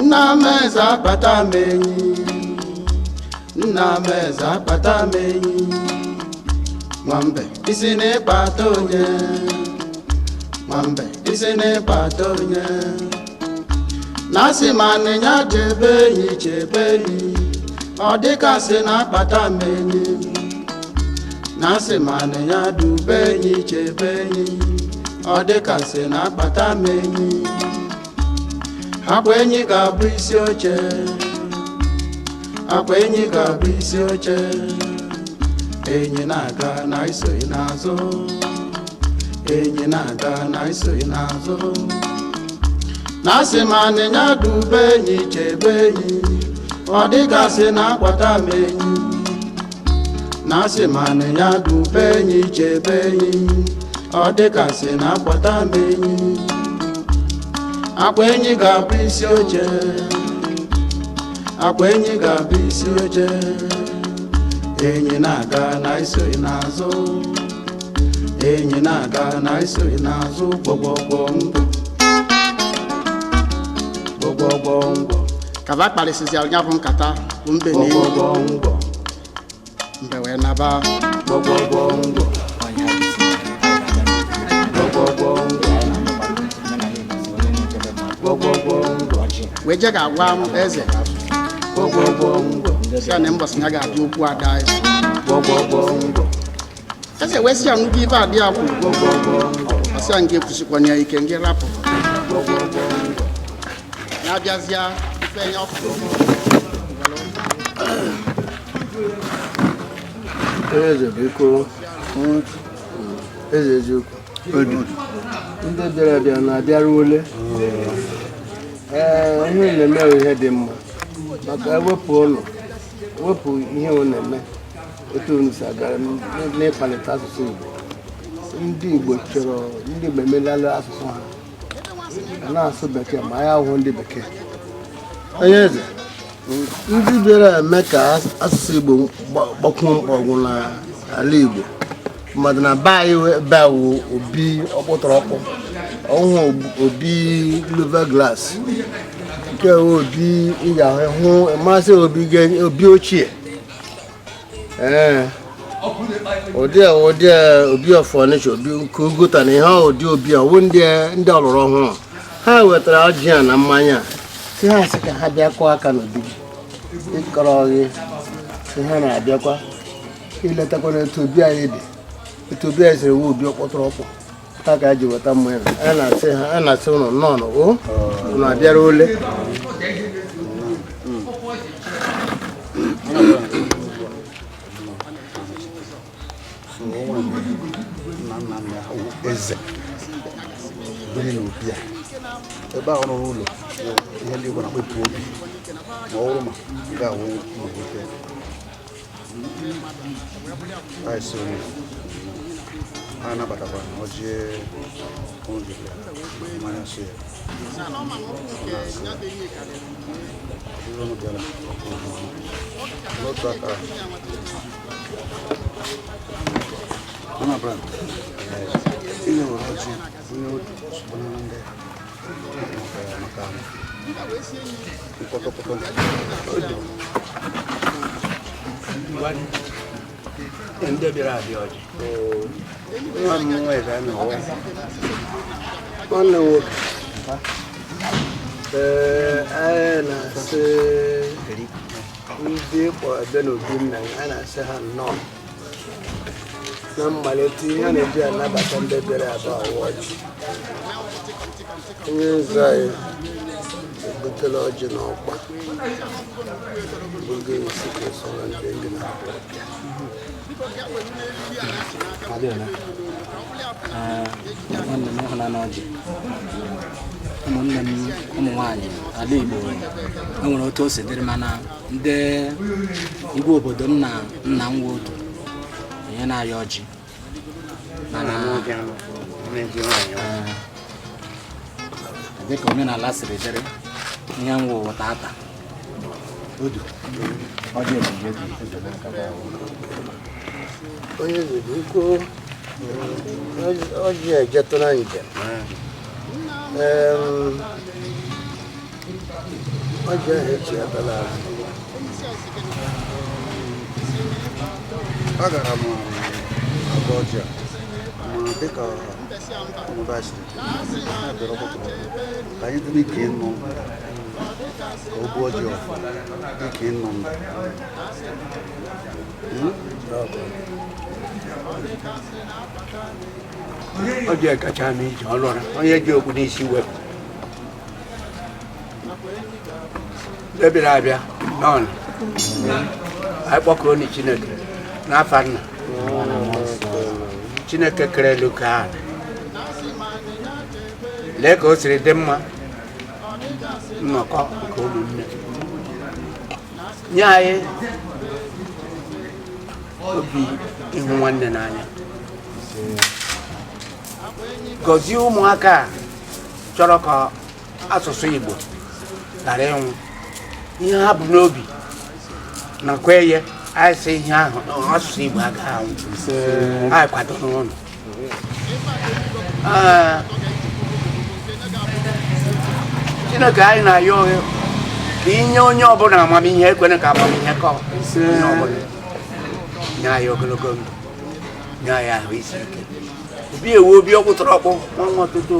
Nna m eze akpata m enyi, nna m eze akpata m enyi. Nwambe isi na-ịkpata onye, nwambe isi na-ịkpata onye. Na-asị ma nịnya chebe enyi, chebe enyi, ọ dịkasị na-akpata m enyi. Na-asị ma nịnya dube enyi, chebe enyi, ọ dịkasị na-akpata m enyi. Akwa enyi ga-abụ isi oche, akwa enyi ga-abụ isi oche. Enyi na-aga na isoghị n'azụ, enyi na-aga na isoghị n'azụ. Na-asị ma nịnya dube enyi, chebe enyi, ọ dịgasị na-akwata m enyi. Na-asị ma nịnya dube enyi, chebe enyi, ọ dịgasị na-akwata m enyi. Akwa enyi ga-abụ isi oche, akwa enyi ga-abụ isi oche. Enyi na-aga na isoghị n'azụ, enyi na-aga na isoghị n'azụ. Gbọgbọgbọ ngwọ, gbọgbọgbọ ngwọ. Kaba kparịsịzịara ya bụ nkata bụ mbe na enyi. Gbọgbọgbọ ngwọ. Mbe wee naba. Gbọgbọgbọ ngwọ, gbọgbọgbọ ngwọ, gbọgbọgbọ ngwọ. Wee je ga-agwa m eze. Gbọgbọgbọ ngwọ. Si ya na mbọsị ya ga-abịa okwu ada eze. Gbọgbọgbọ ngwọ. Eze wee sị ya nnukwu ife adị ya kwuru. Gbọgbọgbọ ngwọ. Ọsị ya nke ekwusikwana ya ike nke rapụ. Gbọgbọgbọ ngwọ. Ya abịazịa ife ya ọfụrụ. Eze, biko, eze eziokwu, ndị bịara abịa na-abịaruole. Ee, ihe na-eme bụ ihe dị mma, maka ewepụ ụlọ, wepụ ihe ọ na-eme otu unu si agara n'ịkwalite asụsụ Igbo. Ndị Igbo chọrọ, ndị Igbo emelala asụsụ ha a na-asụ bekee, ma anyị ahụhụ ndị bekee. Onye eze, ndị bịara eme ka asụsụ Igbo gbakwuo mkpọrọgwụ n'ala Igbo, mmadụ na be anyị ebe a wụ obi ọkpụtọrọkpụ ọhụụ, obi louver glass, nke wụ obi ị ga-ahụ masị obi obi ochie. Ee, ụdị a, ụdị a, obi of Ọnịcha, obi nke Oguta na ihe ụdị obi a wụ ndị ọlụrụ ọhụrụ. Ha wetara ọjị a na mmanya a, si ha sị ka ha bịa kụọ aka n'obi gị, ịkọrọ gị si ha na-abịakwa iletakwana etu obi anyị dị, etu obi anyị siri wụ obi ọkpọtọrọkpọ. Ha ka ji weta mmanya a na-asị ha, a na-asị ụnụ nnọọ o, ụnụ abịara ole. Eze biri n'obi a, ebe a ọ rụrụ ụlọ, ihe ndị Igbo na-akpọ epu obi, ma ọ bụrụ ma nke a wụ mmalite anyị so ha nabatakwa na ọjị oge mmanya so ya ọbụrụ bịara n'otu aka. Mama Brown, ihe were ọjị onye otu ozugbo na ndị maka mkpọtọkpọtọ. Ndị bịara abịa ọjị, nwanne m nwoke, ee, anyị na-asị ndị kpọrọ bịa n'obi nna ya, anyị na-asị ha nnọọ. Na mmalite, ihe a na-eji anabata ndị bịara abịa awụ ọjị. Onye eze anyị ebutela ọjị na ọkwa oge esi ka soro ndị ndị na-abịa ọbịa. Nwanne m, ịhụnanya ọjị, ụmụnne m, ụmụ nwaanyị ala Igbo, e nwere otu o si dịrị, mana ndị igwe obodo m na nna m nwe otu onye na-ayọ ọjị, mana ee, dịka omenala siri dịrị, ihe m wụ tata. Ọjị ejije dị eze n'aka gị ahụ. Onye eze, biko, ọjị ejetụla njem. Ọjị ahụ echi abala azụ. Agara m agba ọjị a, ma dịka ọnọdụ anyị siri dị, ha bịara ọgbakọ ka anyị dị n'ike ịnụ ka o gbuo ọjị ọfụ ike ịnụ ndụ. Ọjị kacha m ije ọlụra onye ji okpu n'isi wepụ ndị bịara abịa nọn. Anyị kpọkuo ni Chineke n'afa nna Chineke kere elu ka ala. Lee ka o siri dị mma nnọkọ nke ụmụnne nye anyị obi ịhụ nwanne n'anya. Gọzie ụmụaka a chọrọ ka asụsụ Igbo ghara ịnwụ. Ihe ha bụ n'obi nakwa eye anyị sị ihe ahụ asụsụ Igbo agaghị anwụ. Anyị kwadoro ụnụ. Ee, Chineke, anyị na-ayọ oghe ka inye onye ọbụla amamihe, ekwene ka amamihe kọọ onye ọbụla. Nye anyị ogologo ndụ, nye anyị ahụ isi ike. Obi ewu obi ọkpụtọrọ ọkpụ nwa nwa ọtụtụ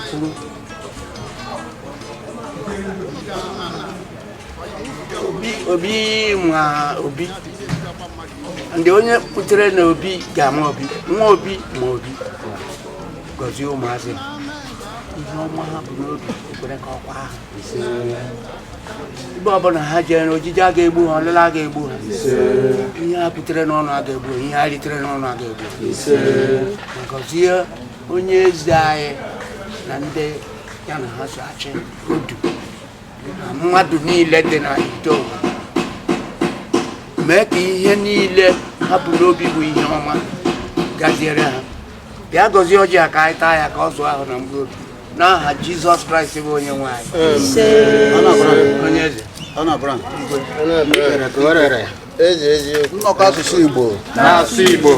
kwuru obi obi ma obi ndị onye kputere na obi ga-ama obi nwa obi ma obi. Gọzie ụmụazị, ihe ọma ha bụ n'obi ekwere ka ọkwa ha. Ebe ọbụla ha jere, ojiji a ga-egbu ha, ọlụla a ga-egbu ha, ihe ha kwutere n'ọnụ a ga-egbu ha, ihe ha ritere n'ọnụ a ga-egbu ha. Ma gọzie onye eze anyị na ndị ya na ha so achị odu na mmadụ niile dị na ito. Mee ka ihe niile ha bụ n'obi bụ ihe ọma gaziere ha. Bịa gọzie ọjị a ka anyị taa ya ka ọ zụọ ahụ na mkpụrụ obi, n'aha Jizọs Kraịst bụ onye nwe anyị. Onye eze. Nnọkọ asụsụ Igbo. Na-asụ Igbo.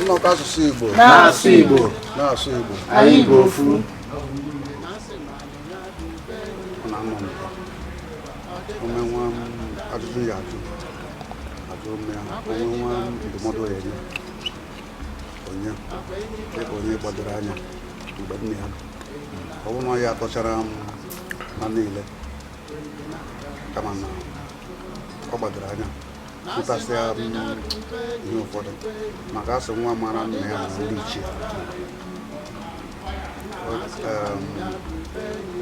Nnọkọ asụsụ Igbo. Na-asụ Igbo. Na-asụ Igbo. Anyị bụ ofu. Ọ na-anọ ndụ omenwa m ajụjụ ya ajụ ajụ ome ya onwe nwa ndụmọdụ ya enye onye dịka onye gbadoro anya mgbe nne ya ọ bụrụ na ya atọchara m na niile, kama na ọ gbadoro anya hụtasịa m ihe ụfọdụ, maka asị nwa mara nna ya na ndị ichie.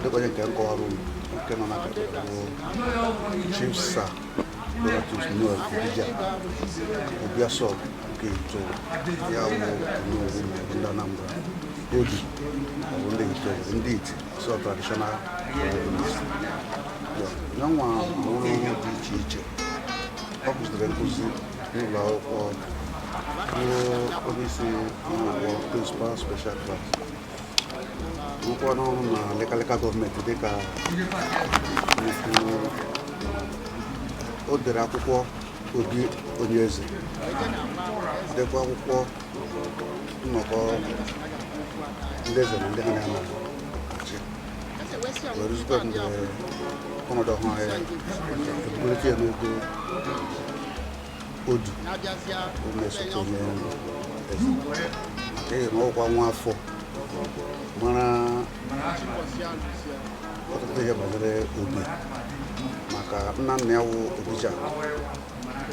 Dịka onye nke nkọwara unu nke nọ n'aka bụ Chief Sir Donatus Noel Obija Obiasọ nke itoolu ya wụ Onowu maọbụ ndị Anambra Odu maọbụ ndị itoolu ndị Iti so traditional rulers. Ya nwa mụrụ ihe dị iche iche. Ọ kụziri nkụzi n'ụlọ akwụkwọ, ruo onye isi ụlọ akwụkwọ, principal special class, rụkwa n'ọrụ na lekaleka gọọmenti dịka nnukwu. O dere akwụkwọ Obi Onye Eze, dekwa akwụkwọ nnọkọ ndị eze na ndị ha na-achị, wee rụzikwa mgbe ọnọdụ ọhụrụ ya ebugolite ya n'ogo odu na-esote onye eze, maka ịhụ na ọkwa nwa afọ mara ọtụtụ ihe banyere obi, maka nna nna ya wụ Obija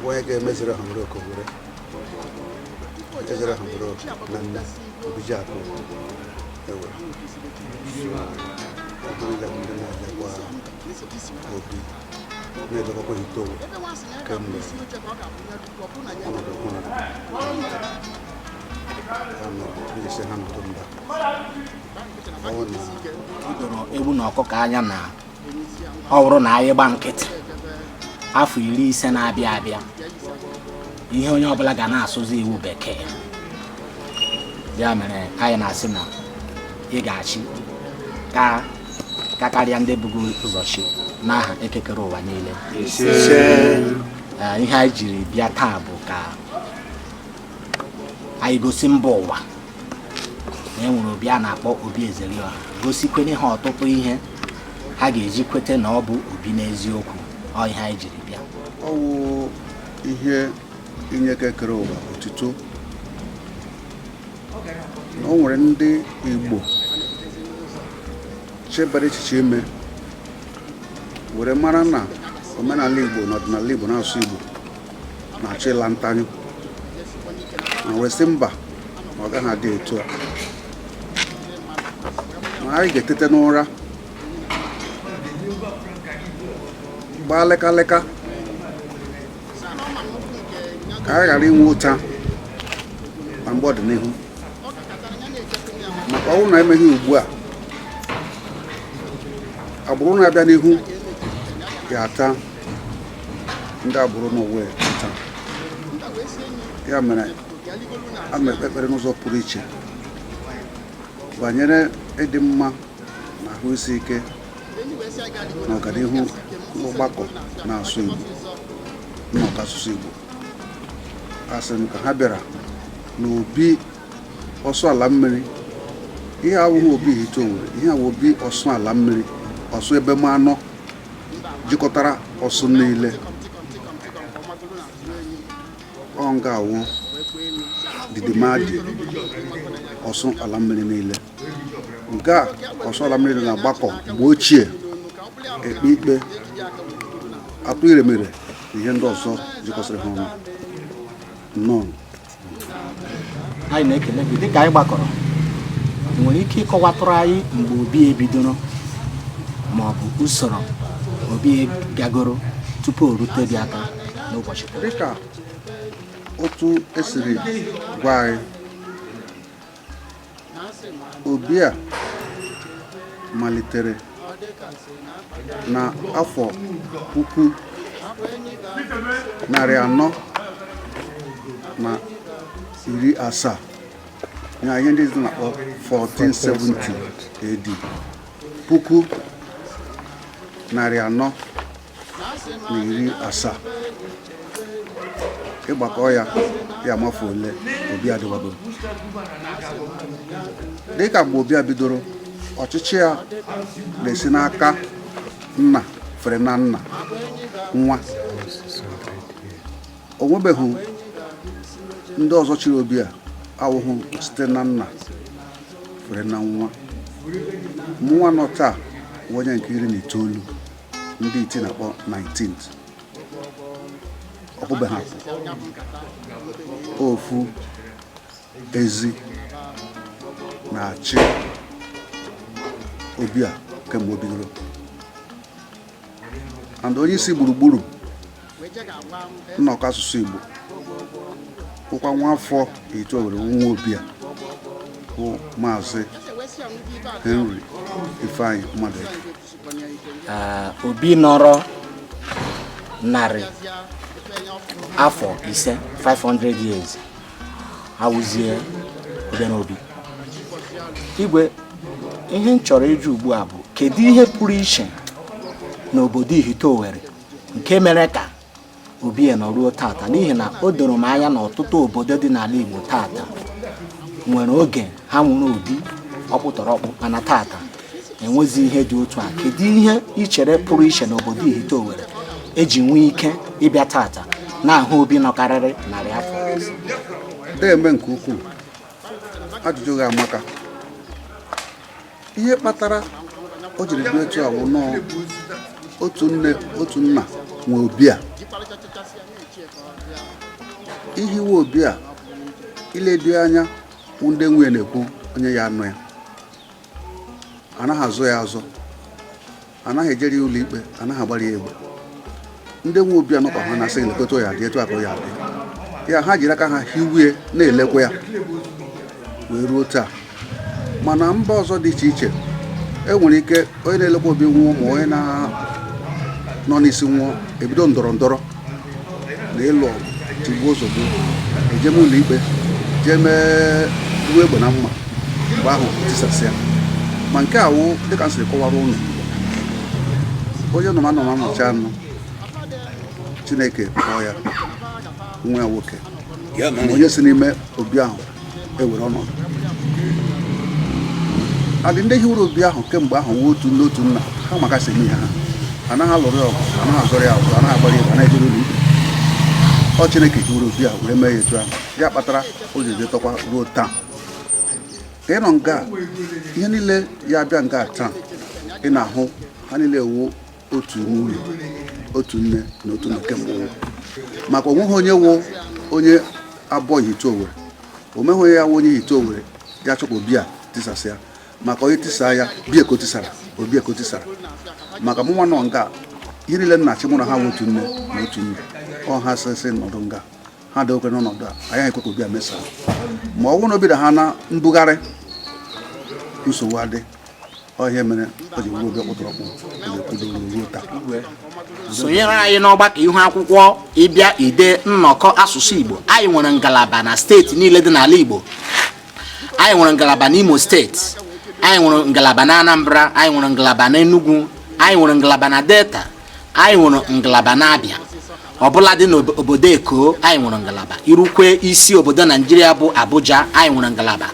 bụ onye ga-emeziri ha nwere oke were ezere ha nwere oke na nne Obija akụ ewere ọbụla ndị na-elekwa obi na-elekwa itoolu kemgbe ọnọdụ ọhụrụ ya mere iji sị ha nọdụ mba ọ bụ na O doro ewu na ọkụkọ anya na ọ bụrụ na anyị gba nkịtị afọ 50 na-abịa abịa, ihe onye ọbụla ga na-asụzi iwu bekee. Ya mere anyị na-asị na ị ga-achị ka ka karịa ndị bugo ụzọ chi n'aha ekekere ụwa niile. Ee, ihe anyị jiri bịa taa bụ ka anyị gosi mba ụwa na e nwere obi a na-akpọ Obi Ezerioha, gosikwenye ha ọtụtụ ihe Ha ga-eji kwete na ọ bụ obi n'eziokwu. Ọ ihe anyị jiri bịa. Ọ wụ ihe inye kekere ụwa otuto na o nwere ndị Igbo chebara echiche ime were mara na omenala Igbo na ọdịnala Igbo na asụsụ Igbo na-achọ ịla ntanyụ, ma wee sị mba, na ọ gaghị adị etu a, na anyị ga-etete n'ụra gbaa lekaleka ka anyị ghara inwe ụta na mgbe ọdịnihu, maka ọ wụ na emeghị ugbu a, agbụrụ na-abịa n'ihu ga-ata ndị agbụrụ n'ụwa ụta. Ya mere a na ekpe ekpere n'ụzọ pụrụ iche banyere ịdị mma na ahụ isi ike na ọganihu n'ọgbakọ na-asụ Igbo, nnọkọ asụsụ Igbo. Asị m ka ha bịara n'obi ọsụ ala mmiri. Ihe awụghị obi Ihite Owerri, ihe awụ obi ọsụ ala mmiri, ọsụ ebe m anọ jikọtara ọsụ niile. Ọ nga awụ didimadi ọsụ ala mmiri niile. Nke a ọsụ ala mmiri na-agbakọ mgbe ochie ekpe ikpe, atụ iremere na ihe ndị ọzọ jikọsịrị ha ọnụ. Nnọọ. Anyị na-ekele gị. Dịka anyị gbakọrọ, ị nwere ike ịkọwatụrụ anyị mgbe obi ebidoro ma ọ bụ usoro obi gagoro tupu o rute gị aka n'ụbọchị taa? Dịka otu esiri gwa anyị, obi a malitere na afọ 1470, ya ihe ndị dị na-akpọ 1470 AD, 1470. Ịgbakọ ya, ya amafe ole obi adịwagoro. Dịka mgbe obi a bidoro ọchịchị ya na-esi n'aka nna fere na nna nwa, o nwebeghị ndị ọzọ chịrị obi a awụhụ site na nna fere na nwa. Mụnwa nọ taa bụ onye nke 19, ndị iti na-akpọ 19th. Ọ pụbeghị apụ. Ofu ezi na-achị obi a kemgbe o bidoro, and onye isi gburugburu nnọkọ asụsụ Igbo bụkwa nwa afọ Ihite Owerri, nwa obi a, bụ Maazị Henry Ifeanyị Mmadụeke. Obi nọrọ 500 afọ, 500 years, awụzie obere obi. Igwe, ihe m chọrọ ịjụ ugbu a bụ, kedu ihe pụrụ iche n'obodo Ihite Owerri nke mere ka obi ya nọruo tata? N'ihi na o doro m anya na ọtụtụ obodo dị n'ala Igbo tata nwere oge ha nwere obi ọkpụtọrọkpụ, mana tata enwezi ihe dị otu a. Kedu ihe ị chere pụrụ iche n'obodo Ihite Owerri eji nwee ike ịbịa tata na-ahụ obi nọkarịrị 500 afọ? Deme nke ukwuu, ajụjụ gị amaka. Ihe kpatara o jiri dị etu a bụ nọọ otu nne otu nna nwe obi a. Ihiwe obi a, iledu anya wụ ndị nwunye na-ekwu onye ya anụ ya, anaghị azụ ya azụ, anaghị ejere ya ụlọ ikpe, anaghị agbara ya egbe. Ndị nwe obi anọkọ ha na-asị lekọta ya dị etu a ka ọ ya dị ya. Ha jiri aka ha hiwie na-elekwa ya wee ruo taa. Mana mba ọzọ dị iche iche, e nwere ike onye na-elekwa obi nwụọ, ma onye na-nọ n'isi nwụọ, ebido ndọrọ ndọrọ na ịlụ ọgụ, tigbuo ozugbo, ejem ụlọ ikpe, jee mee ruo egbe na mma, mgbe ahụ tisasịa. Ma nke a wụ dịka m siri kọwara ụnụ, onye nọ na nọ na nnọchi anụ Chineke kpọọ ya nwa ya nwoke, ma onye si n'ime obi ahụ ewere ọnọdụ adị. Ndị hiwere obi ahụ kemgbe ahụ wụ otu nne otu nna. Ha maka si eme ihe ha anaghị alụrụ ya ọgụ, anaghị azọrọ ya azụ, anaghị agbara ya egbe, anaghị ejere ụlọ ikpe. Ọ Chineke hiwere obi a were mee ya etu ahụ, ya kpatara o ji tọkwa ruo taa. Ka ị nọ nga a, ihe niile ya abịa nga taa ị na-ahụ ha niile wụ otu nwunye, otu nne na otu nna kemgbe ụwa, maka onweghị onye wụ onye abụọ Ihite Owere, onweghị onye ya wụ onye Ihite Owere ya chọkwa obi a tisasịa, maka onye tisaa ya bie ka o tisara obi ka o tisara. Maka mụnwa nọ nga, ihe niile nna-achị mụ na ha wụ otu nne na otu nne. Ọ ha sịsị nọdụ nga ha dị okwe n'ọnọdụ a, anyị ekwe ka obi a mesaa. Ma ọ bụrụ na obi da ha na mbugharị, nsogbu adị. Ọ ihe mere o ji wuru obi ọkpụtọrọkpụ o ji kwudoro ruo taa. Sonyere anyị n'ọgbakọ ihu akwụkwọ ịbịa ide nnọkọ asụsụ Igbo. Anyị nwere ngalaba na steeti niile dị n'ala Igbo. Anyị nwere ngalaba n'Imo Steeti, anyị nwere ngalaba na Anambra, anyị nwere ngalaba na Enugu, anyị nwere ngalaba na Delta, anyị nwere ngalaba na Abia, ọbụla dị n'obodo Eko anyị nwere ngalaba. Irukwe isi obodo Naijiria bụ Abuja, anyị nwere ngalaba.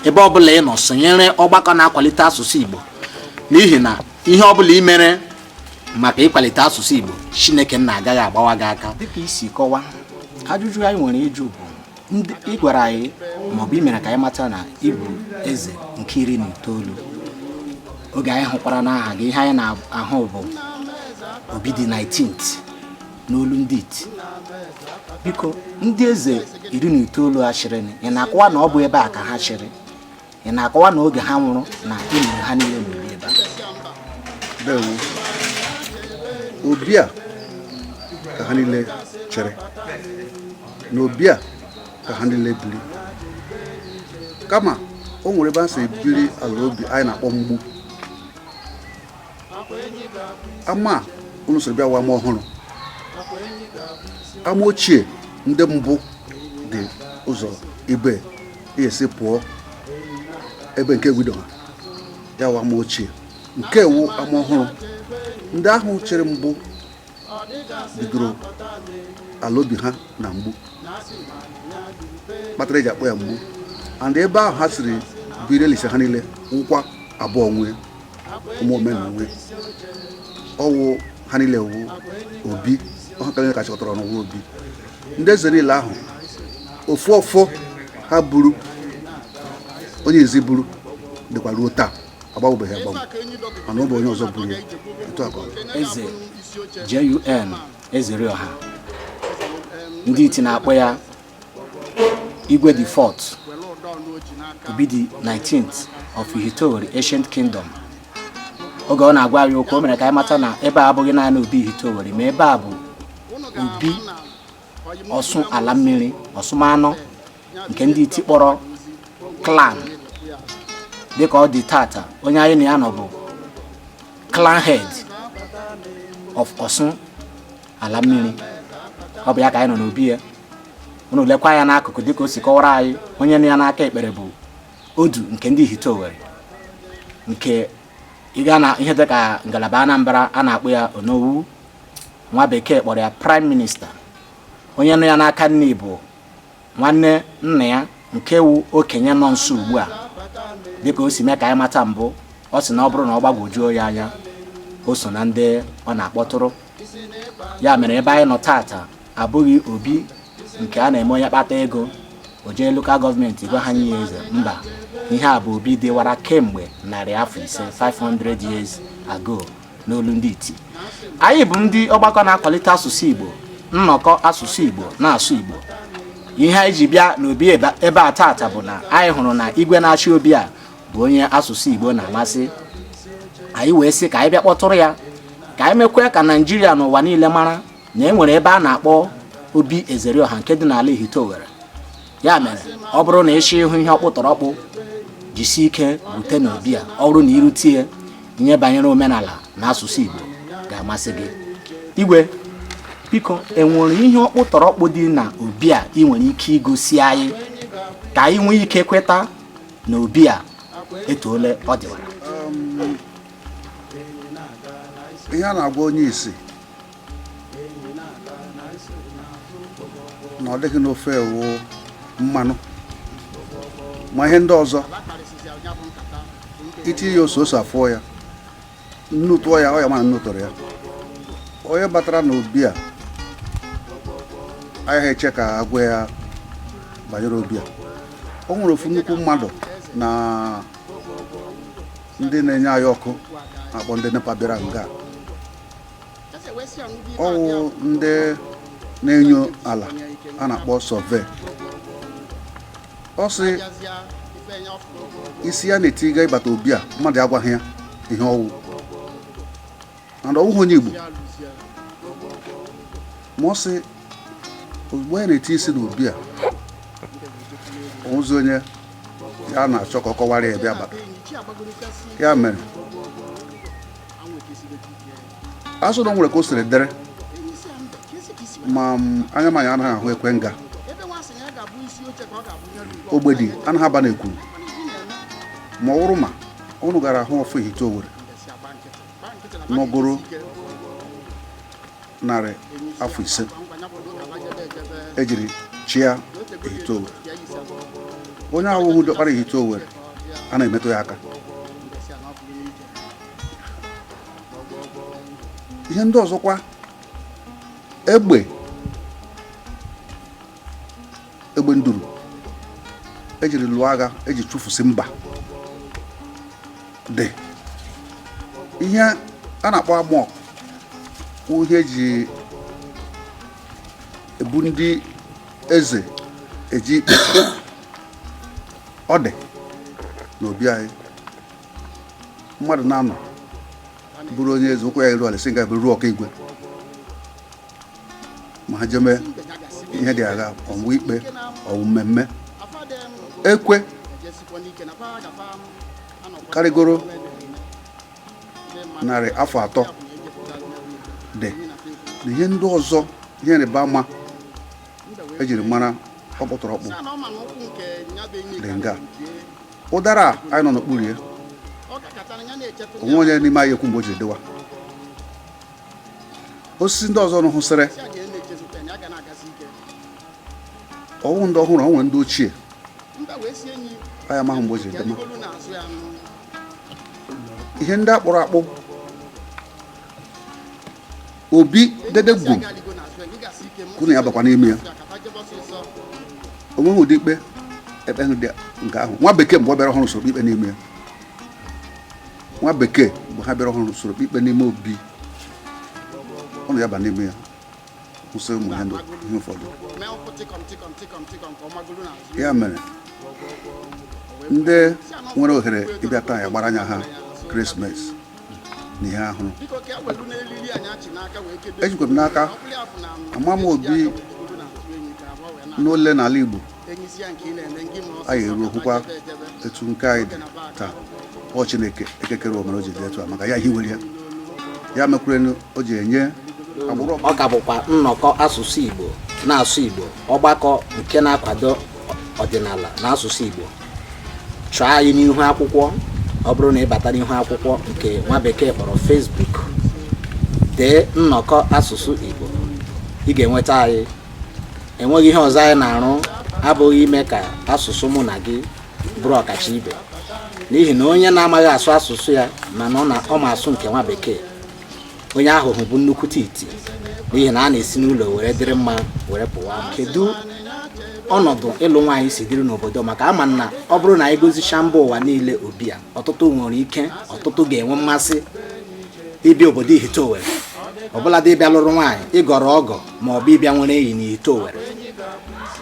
Ebe ọbụla ị nọ, sonyere ọgbakọ na-akwalite asụsụ Igbo, n'ihi na ihe ọbụla ị mere maka ịkwalite asụsụ Igbo, Chineke nna agaghị agbawa gị aka. Dịka isi kọwa, ajụjụ anyị nwere ịjụ bụ, ndị ị gwara anyị maọbụ ị mere ka anyị mata na ịbụ eze nke 19, oge anyị hụkwara n'aha gị, ihe anyị na-ahụ bụ Obi the 19th n'olu ndị iti. Biko, ndị eze 19 a chịrị, ị na-akọwa na ọ bụ ebe a ka ha chịrị? Ị na-akọwa na oge ha nwụrụ na ịmụrụ ha niile n'obi ebe a? Ndewo. Obi a ka ha niile chere, na obi a ka ha niile biri, kama o nwere ebe a si ebiri ala obi anyị na-akpọ mgbu ama a. Unu soro bịa wa ama ọhụrụ. Ama ochie ndị mbụ dị ụzọ ibe esi pụọ ebe nke wido ha, ya wụ ama ochie. Nke wụ ama ọhụrụ, ndị ahụ chere mbụ bidoro ala obi ha na mgbu, kpatara eji akpọ ya mgbu. And ebe ahụ ha siri biri elise ha niile nwụkwa abụọ nwee ụmụ omenala nwee ọwụ ha niile wụ obi ọha ka ka chịkọtara ọnụ wụ obi. Ndị eze niile ahụ, ofu ọfọ ha buru, onye ezi buru dịkwa ruo taa, agbanwebeghị agbanwe, mana ọ bụ onye ọzọ buru ya. Etu a ka ọ dị. Eze Jun Ezerioha, ndị iti na-akpọ ya Igwe the Fourth, Obi the 19th of Ihite Ancient Kingdom, oge ọ na-agwa anyị okwu, o mere ka anyị mata na ebe a abụghị naanị obi Ihite Owerri, ma ebe a bụ obi ọsụ ala mmiri ọsụmanụ nke ndị iti kpọrọ clan. Dịka ọ dị tata, onye anyị na ya nọ bụ clan head of Ọsụ ala mmiri. Ọ bụ ya ka anyị nọ n'obi ya. Unu lekwa ya n'akụkụ, dịka o si kọwara anyị, onye nọ ya n'aka ekpere bụ odu nke ndị Ihite Owerri, nke ịga na ihe dịka ngalaba Anambra a na-akpọ ya Onowu, nwa bekee kpọrọ ya prime minister. Onye nọ ya n'aka nne bụ nwanne nna ya nke wu okenye nọ nso ugbu a. Dịka o si mee ka anyị mata mbụ, ọ sị na ọ bụrụ na ọ gbagwojuo ya anya, o so na ndị ọ na-akpọtụrụ ya. Mere ebe anyị nọ tata abụghị obi nke a na-eme onye kpata ego o jee local government gwa ha nye ya eze. Mba, ihe a bụ obi dịwara kemgbe 500 afọ, 500 years ago n'olu ndị iti. Anyị bụ ndị ọgbakọ na-akwalite asụsụ Igbo, nnọkọ asụsụ Igbo na-asụ Igbo. Ihe anyị ji bịa n'obi ebe a tata bụ na anyị hụrụ na igwe na-achị obi a bụ onye asụsụ Igbo na-amasị. Anyị wee sị ka anyị bịa kpọtụrụ ya, ka anyị mekwe ka Naijiria n'ụwa niile mara na e nwere ebe a na-akpọ Obi Ezerioha nke dị n'ala Ihite Owerri. Ya mere, ọ bụrụ na ịchọ ịhụ ihe ọkpụtọrọkpụ, jisie ike rute n'obi a. Ọ bụrụ na irutie, ihe banyere omenala na asụsụ Igbo ga-amasị gị. Igwe, biko, enwere ihe ọkpụtọrọkpụ dị na obi a ị nwere ike igosi anyị ka anyị nwee ike kweta na obi a etuole ọ dịwara? Ihe a na-agwa onye isi na ọ dịghị n'ofe ewu mmanụ, ma ihe ndị ọzọ itinye ya ose, ose afụọ ya. Nnu tụọ ya, ọ ya ma nnu tụrụ ya. Onye batara n'obi a agaghị eche ka agwa ya banyere obi a. O nwere ofu nnukwu mmadụ na ndị na-enye anyị ọkụ akpọ ndị NEPA bịara nga ọwụ ndị na-enyo ala a na-akpọ survey. Ọ sị isi ya na-etiga ịbata obi a, mmadụ agwaghị ya ihe ọwụ, mana ọwụghị onye Igbo. Ma ọ sị ozugbo ya na-eti isi n'obi a, onwezi onye ya na-achọ ka ọ kọwara ya ebe abata ya. Mere asụ na o nwere ka o siri dere ma anya m anya anaghị ahụ ekwe nga ogbedi anaghị aba n'ekwuru. Ma ọ bụrụ ma unu gara ahụ ọfụ Ihite Owere nọgoro 500 ejiri chịa Ihite Owere, onye ahụhụ dọkpara Ihite Owere a na-emetụ ya aka. Ihe ndị ọzọkwa, egbe egbe nduru ejiri lụọ agha eji chụfusi mba dị, ihe a na-akpọ amok, ihe eji ebu ndị eze eji ikpe, ọ dị n'obi anyị. Mmadụ na-anọ bụrụ onye eze, ụkwụ ya eru ala, si nga bụrụ ọka igwe, ma ha jeme ihe dị agha, ọnwụ ikpe, ọwụ mmemme ekwe karịgoro 300 dị na ihe ndị ọzọ. Ihe ịrịba ama ejiri mara ọkpụtọrọkpụ dị nga ụdara a anyị nọ n'okpuru ya, onwe onye n'ime anyị ekwu mgbe o jiri dịwa. Osisi ndị ọzọ hụsịrị ọwụ ndị ọhụrụ, onwe ndị ochie anyị amaghị mgbe o jiri dịma. Ihe ndị akpụrụ akpụ obi dede gwum kwunu ya bakwa n'ime ya, onweghị ụdị ikpe ekpe dị nke ahụ. Nwa bekee mgbe ọ bịara ọhụrụ soro ikpe n'ime ya. Nwa bekee mgbe ha bịara ọhụrụ soro ikpe n'ime obi ụnụ ya ba n'ime ya, kwụsị ụmụ ihe ihe ụfọdụ. Ya mere ndị nwere ohere ịbịa taa ya gbara anya ha Krismas na ihe ahụrụ ejikwa m n'aka ama m obi n'ole n'ala Igbo anyị eruo hụkwa etu nke anyị dị taa. Ọ Chineke ekekere omere o ji dị etu a maka ya hiwere ya, ya mekwere o ji enye agbụrụ. Ọ ka bụkwa nnọkọ asụsụ Igbo na-asụ Igbo, ọgbakọ nke na-akwado ọdịnala na asụsụ Igbo. Chọọ anyị n'ihu akwụkwọ. Ọ bụrụ na ị bata n'ihu akwụkwọ nke nwa bekee kpọrọ Facebook, dee nnọkọ asụsụ Igbo, ị ga-enweta anyị. Enweghị ihe ọzọ anyị na-arụ abụghị ime ka asụsụ mụ na gị bụrụ ọkacha ibe, n'ihi na onye na-amaghị asụ asụsụ ya mana ọ ma asụ nke nwa bekee, onye ahụhụ bụ nnukwute iti, n'ihi na a na-esi n'ụlọ were dịrị mma were pụwa. Kedu ọnọdụ ịlụ nwaanyị si dịrị n'obodo? Maka ama na ọ bụrụ na anyị gozichaa mba ụwa niile obi a, ọtụtụ nwere ike, ọtụtụ ga-enwe mmasị ịbịa obodo Ihite Owere, ọbụladị ịbịa lụrụ nwaanyị, ịgọrọ ọgọ, ma ọ bụ ịbịa nwere enyi n'Ihite Owere.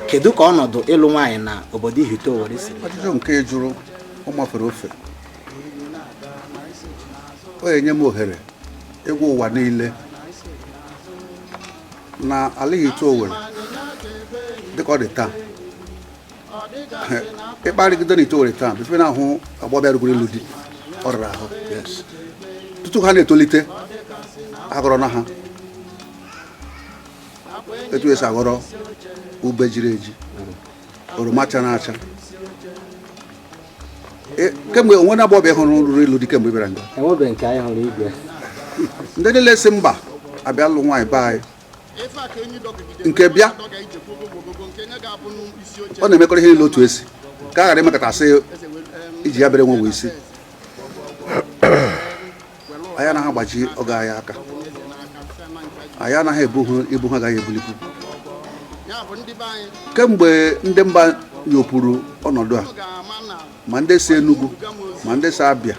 Kedu ka ọnọdụ ịlụ nwaanyị na obodo Ihite Owere si? Ajụjụ nke jụrụ ọ mafere ofe. Ọ ga-enye m ohere ịgwa ụwa niile na ala Ihite Owere dịka ọ dị taa, ịkparịgide n'Ihite Owere taa before na-ahụ agbọbịa rugoro ịlụ di, ọ rara ahụ. Yes, tutu ha na-etolite, aghọrọ na ha etu esi aghọrọ ube jiri eji, oroma chara acha. Kemgbe onwe na agbọbịa hụrụ ruru ịlụ di kemgbe ị bịara nga? Enwebeghị nke anyị hụrụ igwe. Ndị niile si mba abịa lụ nwaanyị be anyị nke bịa, ọ na-emekọrọ ihe niile otu esi ka a ghara imekọta asị iji ya bere nwe isi. Anyị anaghị agbaji ọgọ anyị aka, anyị anaghị ebu ha ibu ha agaghị ebulikwu. Kemgbe ndị mba nyopụrụ ọnọdụ a, ma ndị si Enugu, ma ndị si Abịa,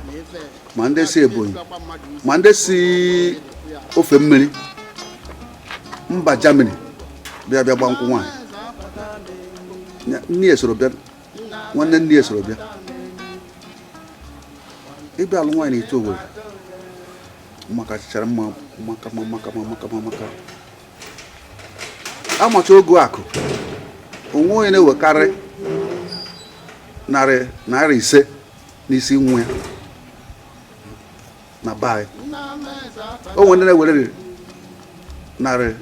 ma ndị si Ebonyi, ma ndị si ofe mmiri mba Germany bịa bịa gba nkwụ nwaanyị, nne ya soro bịa, nwanne nne ya soro bịa ịbịa alụ nwaanyị n'Ihite Owerri. Maka chichara mma, maka mma, maka mma, maka mma, maka amacha ogo akụ onwe onye na-ewekarị 500 n'isi nwa ya na be anyị. O nwere ndị na-ewere 200,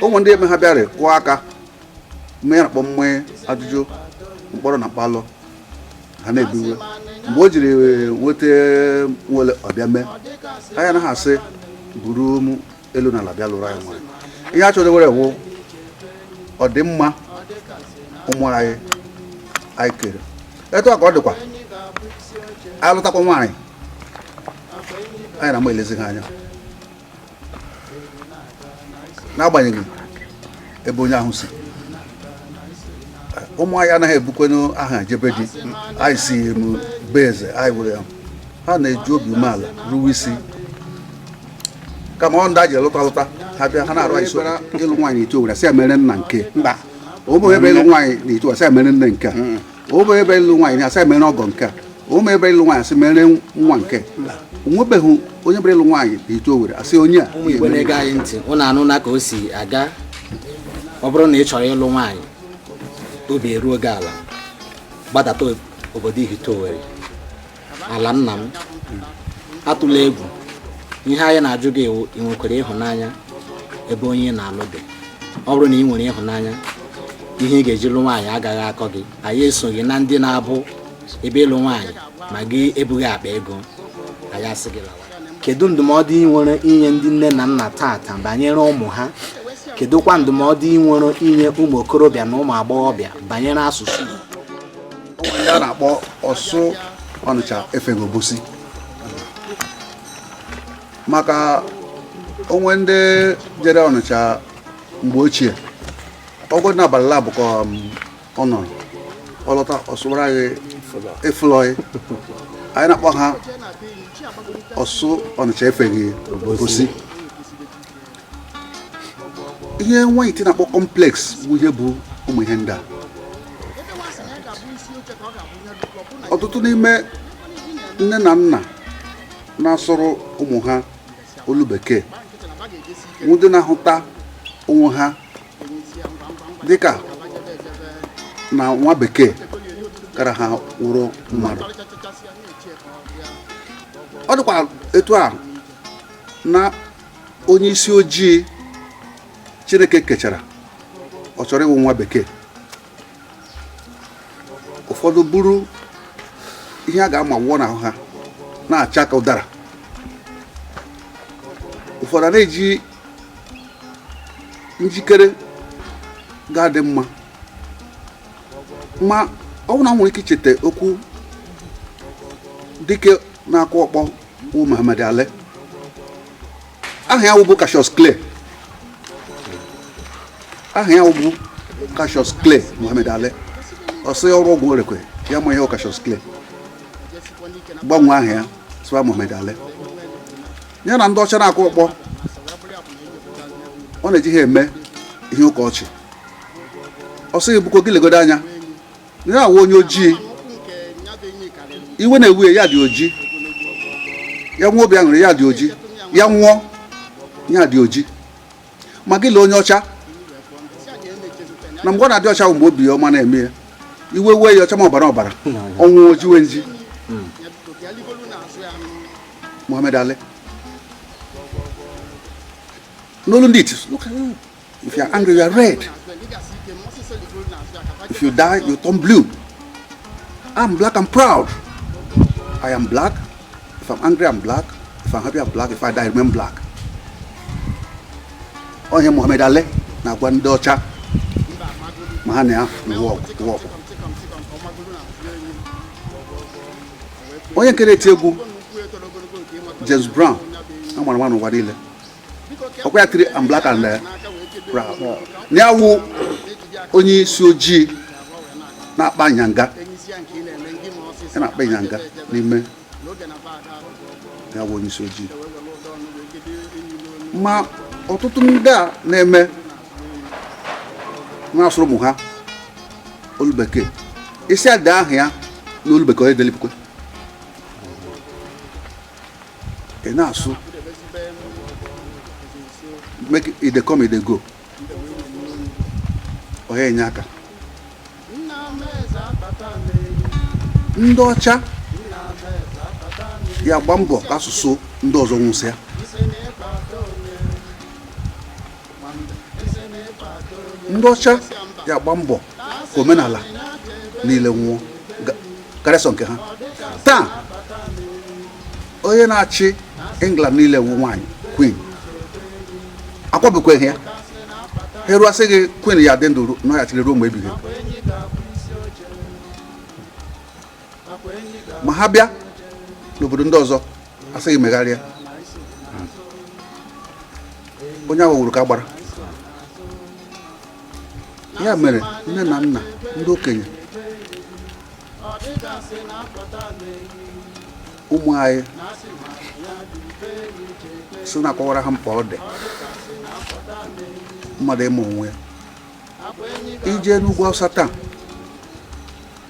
o nwere ndị eme ha bịarị kụọ aka mmanya na-akpọ mmanya ajụjụ mkpọrọ na mkpalụ ha na-ebiwe. Mgbe o jiri nweta nwere ọbịa mee, anyị anaghị asị buru m elu na ala bịa lụrụ anyị nwaanyị. Ihe a chọrọ were wụ ọdịmma ụmụ anyị anyị kere. Etu a ka ọ dịkwa alụtakwa nwaanyị, anyị na-ama elezi ha anya n'agbanyeghị ebe onye ahụ si. Ụmụ anyị anaghị ebukwenụ aha jebe di anyị si m be eze anyị were ya. Ha na-eji obi umeala ruwe isi, kama ọ ndị a ji alụta alụta ha bịa ha na-arụ anyị so. Ịlụ nwaanyị n'Ihite Owerri, asị ya mere nna nke Mba. Ụmụ ebe ịlụ nwaanyị n'Ihite Owerri, asị ya mere nne nke a. Ụmụ ebe ịlụ nwaanyị, asị ya mere ọgọ nke a. Ụmụ ebe ịlụ nwaanyị, asị mere nwa nke. Onwebeghị onye bịara ịlụ nwaanyị n'Ihite Owerri asị onye a. Ụmụ Igbo na-ege anyị ntị, ụnụ anụ na ka o si aga. Ọ bụrụ na ị chọrọ ịlụ nwaanyị, obi eruo gị ala, gbadata obodo Ihite Owerri, ala nna m. Atụla egwu. Ihe anyị na-ajụ gị iwu, ị nwekwara ịhụnanya ebe onye ị na-alụ dị? Ọ bụrụ na ị nwere ịhụnanya, ihe ị ga-eji lụ nwaanyị agaghị akọ gị. Anyị esoghị na ndị na-abụ ebe ịlụ nwaanyị ma gị ebughị akpa ego, anyị asị gị lawa. Kedu ndụmọdụ ị nwere inye ndị nne na nna tata banyere ụmụ ha? Kedụkwa ndụmọdụ ị nwere inye ụmụ okorobịa na ụmụ agbọghọbịa banyere asụsụ Igbo? Ndị a na-akpọ ọsụ Ọnịcha efeghị obosi, maka onwe ndị jere Ọnịcha mgbe ochie, ọgwụ n'abalị labụ ka ọ nọrọ ọlọta ọsụwara anyị efulọị. Anyị na-akpọ ha ọsụ Ọnịcha efeghị obosi. Ihe nwaanyị ti na-akpọ complex bụ ihe bụ ụmụ ihe ndị a. Ọtụtụ n'ime nne na nna na-asụrụ ụmụ ha olu bekee, ndị na-ahụta onwe ha dịka na nwa bekee kara ha wụrụ mmadụ. Ọ dịkwa etu a na onye isi ojii Chineke kechara, ọ chọrọ ịwụ nwa bekee. Ụfọdụ buru ihe a ga-ama wụọ n'ahụ ha na-acha ka ụdara, ụfọdụ a na-eji njikere ga-adị mma. Ma ọ bụrụ na m nwere ike icheta okwu dike na-akụ ọkpọ wụ Muhammad Ali, aha ya wụ Cassius Clay, aha ya wụ Cassius Clay Muhammad Ali. Ọ sị ọrụ ọgwụ orekwe ya ma ihe Cassius Clay gbanwee aha ya sịwa Muhammad Ali. Ya na ndị ọcha na-akụ ọkpọ, ọ na-eji ha eme ihe ụka ọchị. Ọ sịghị bụkwa gị legodo anya ya awụ onye ojii, iwe na-ewu ya dị oji, ya nwụọ obi aṅụrị ya dị oji, ya nwụọ ya dị oji. Ma gị lee onye ọcha, na mgbe ọ na-adị ọcha bụ mgbe obi ọma na-eme ya, iwe wee ya ọcha ma ọbara ọbara, ọnwụ ojiwe nji. Muhammad Ali n'olu ndị iti, "Look at you. If you are angry, you are red. If you die, you turn blue. I'm black and proud. I am black. If I'm angry, I'm black. If I'm happy, I'm black. If I die, I remain black." Onye Muhammad Ali na-agwa ndị ọcha ma ha na ya lụwa ọgụ. Onye nke na-eti egwu James Brown a mara nwa n'ụwa niile, ọkwa ya tiri "I'm black and proud", na ya wụ onye isi ojii na-akpa nyanga, ya na-akpa nyanga n'ime ya bụ onye isi ojii. Ma ọtụtụ ndị a na-eme na-asụrụ ụmụ ha olu bekee, isi ada ahụ ya n'olu bekee, onye delipukwe ị na-asụ make e dey come, e dey go, onye enye aka. Ndị ọcha ya gba mbọ ka asụsụ ndị ọzọ nwụsịa. Ndị ọcha ya gba mbọ ka omenala niile nwụọ karịa sọ nke ha. Taa onye na-achị England niile wụ nwaanyị, queen, akwabekweghị ya. Ha eruo asị gị queen ya dị ndụ na ya chịrị ruo mgbe ebighị ebi. Ma ha bịa n'obodo ndị ọzọ, asị gị megharịa. Onye ahụ wuru ka gbara ya. Mere nne na nna, ndị okenye, ụmụ anyị si na-akọwara ha mkpa ọ dị mmadụ ịma onwe ya. Ije n'ugwu Awụsa taa,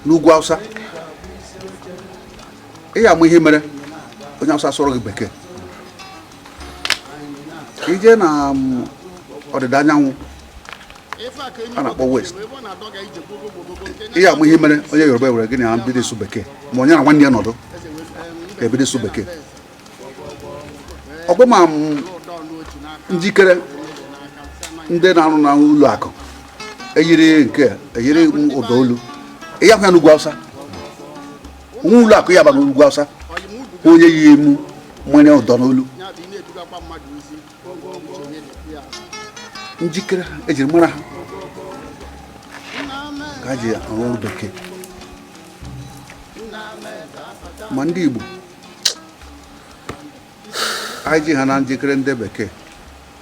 n'ugwu Awụsa, ị ya ama ihe mere onye Awụsa sụrụ gị bekee. Ije na ọdịda anyanwụ a na-akpọ West, ị ya ama ihe mere onye Yoruba were gị na ya bido ịsụ bekee, ma onye na nwanne ya nọdụ ka ebido ịsụ bekee. Ọkwa ma njikere ndị na-arụ na ụlọ akụ eyiri nke eyiri ụda olu, ị ya hụ ya n'ugwu Awụsa. Nwa ụlọ akụ ya ba n'ugwu Awụsa hụ onye yi emu nwere ụdọ n'olu. Njikere ha ejiri mara ha ka ha ji arụ ọrụ bekee. Ma ndị Igbo anyị ji ha na njikere ndị bekee,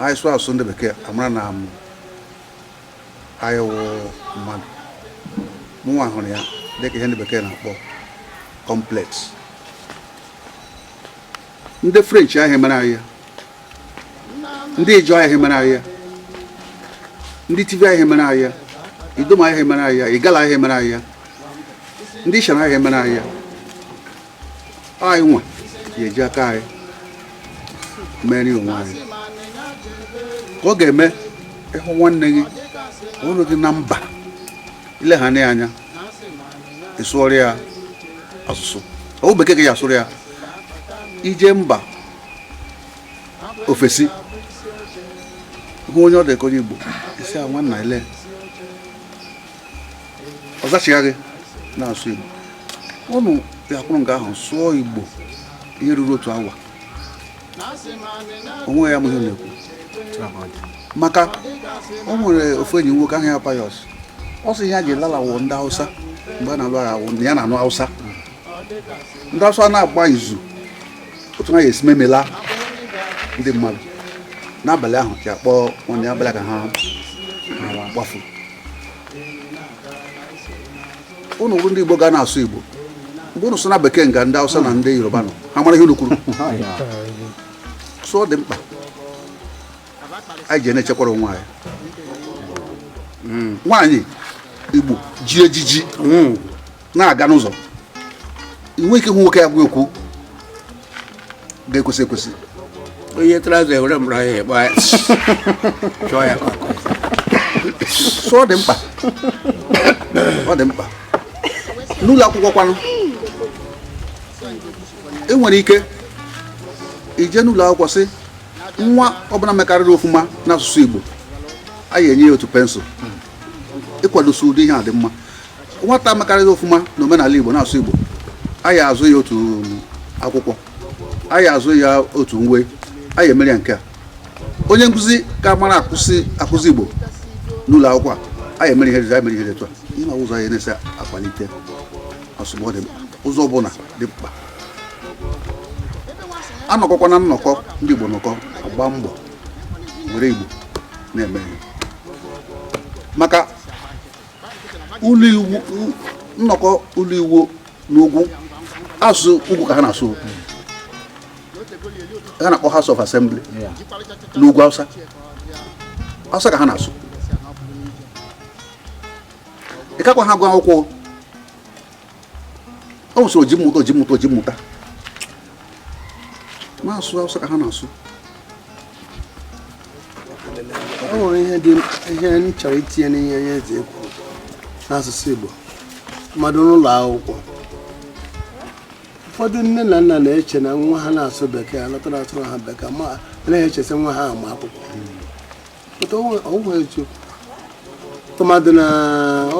anyị sụọ asụsụ ndị bekee, amara na anyị wụ mmadụ. Mụnwa hụrụ ya dịka ihe ndị bekee na-akpọ complex. Ndị French ahụ mere anyị ya, ndị Ijaw ahụ mere anyị ya, ndị Tiv ahụ mere anyị ya, Idoma ahụ mere anyị ya, Igala ahụ mere anyị ya, ndị Ishan ahụ mere anyị ya. Anyị nwa ga-eji aka anyị merie onwe anyị ka ọ ga-eme. Ịhụ nwanne gị ọrụ gị na mba, ileghana ya anya, ịsụọrọ ya asụsụ ọ bekee ka ya asụrụ ya. Ije mba ofesi hụ onye ọ dị ka onye Igbo, isi a nwanna ele, ọ zachigha gị na-asụ Igbo. Ụnụ ya kwụrụ nke ahụ sụọ Igbo ihe ruru otu awa, onwe ya mụ ihe na-ekwu. Maka o nwere ofu enyi nwoke ahụ ya Pius, ọ sị ya ji lalawụ ndị Hausa mgbe a na-alụ agha, wụ ya na-anụ Hausa. Ndị Hausa na-agba izu otu ha ga-esi memela ndị mmadụ n'abalị ahụ, ji akpọ nwanne ya abalị ka ha gbafu. Ụnụ bụ ndị Igbo ga na-asụ Igbo, mgbe ụnụ sụ na bekee nga ndị Hausa na ndị Yoruba nọ, ha mara ihe unu kwuru. So ọ dị mkpa anyị ji na-echekwara onwe anyị. Nwaanyị Igbo ji ejiji na-aga n'ụzọ, inwe ike ịhụ nwoke ya gwa okwu ga-ekwesị ekwesị. Onye trouser ewere mụrụ ya ịgba ya chọọ ya ka ọkụ. So ọ dị mkpa, ọ dị mkpa. N'ụlọ akwụkwọ kwanụ, e nwere ike ije n'ụlọ akwụkwọ sị nwa ọbụla mekarịrị ofụma n'asụsụ Igbo, anyị enye ya otu pencil. Ịkwadosi ụdị ihe a dị mma. Nwata mekarịrị ofụma na omenala Igbo na-asụ Igbo, anyị azụ ya otu akwụkwọ, anyị azụ ya otu uwe, anyị emere ya nke a. Onye nkụzi ka mara akụzi Igbo n'ụlọ akwụkwọ a, anyị emere ihe dị, anyị mere ihe dị etu a. Ihe na ụzọ anyị na-esi akwalite asụsụ dị mkpa, ụzọ ọbụla dị mkpa. Anọkọkwa na nnọkọ ndị Igbo nọkọ, agba mbọ were Igbo na-eme ihe, maka ụlọ iwu, nnọkọ ụlọ iwu n'ugwu, asụsụ ugwu ka ha na-asụ. Ha na-akpọ House of Assembly n'ugwu Hausa, Hausa ka ha na-asụ. Ịkakwa ha gụọ akwụkwọ, ọ usoro ji mmụta, oji mmụta, oji mmụta na-asụ Hausa ka ha na-asụ. O nwere ihe dị ihe m chọrọ itinye n'ihe onye eze kwuru n'asụsụ Igbo mmadụ n'ụlọ akwụkwọ. Ụfọdụ nne na nna na-eche na nwa ha na-asụ Bekee, alọtara asụrụ ha Bekee, ma anaghị echesi nwa ha ama akwụkwọ. Pụta ọwụwa eziokwu, tụmadị na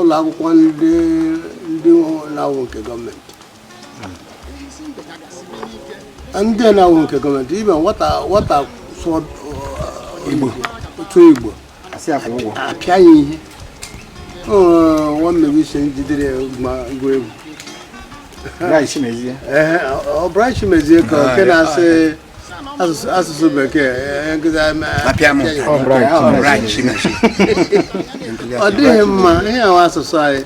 ụlọ akwụkwọ ndị na-awụ nke gọọmenti, ndị na-awụ nke gọọmenti, ibe nwata nwata sụọ Igbo, otu Igbo apịa ya ihe. Nwa mmebi ise jidere ya gụọ egwu. Ọ Bright Chimezie ka nke na-asị asụsụ Bekee nkụzi Apịa m. Ọ dịghị mma. Ihe ahụ asụsụ anyị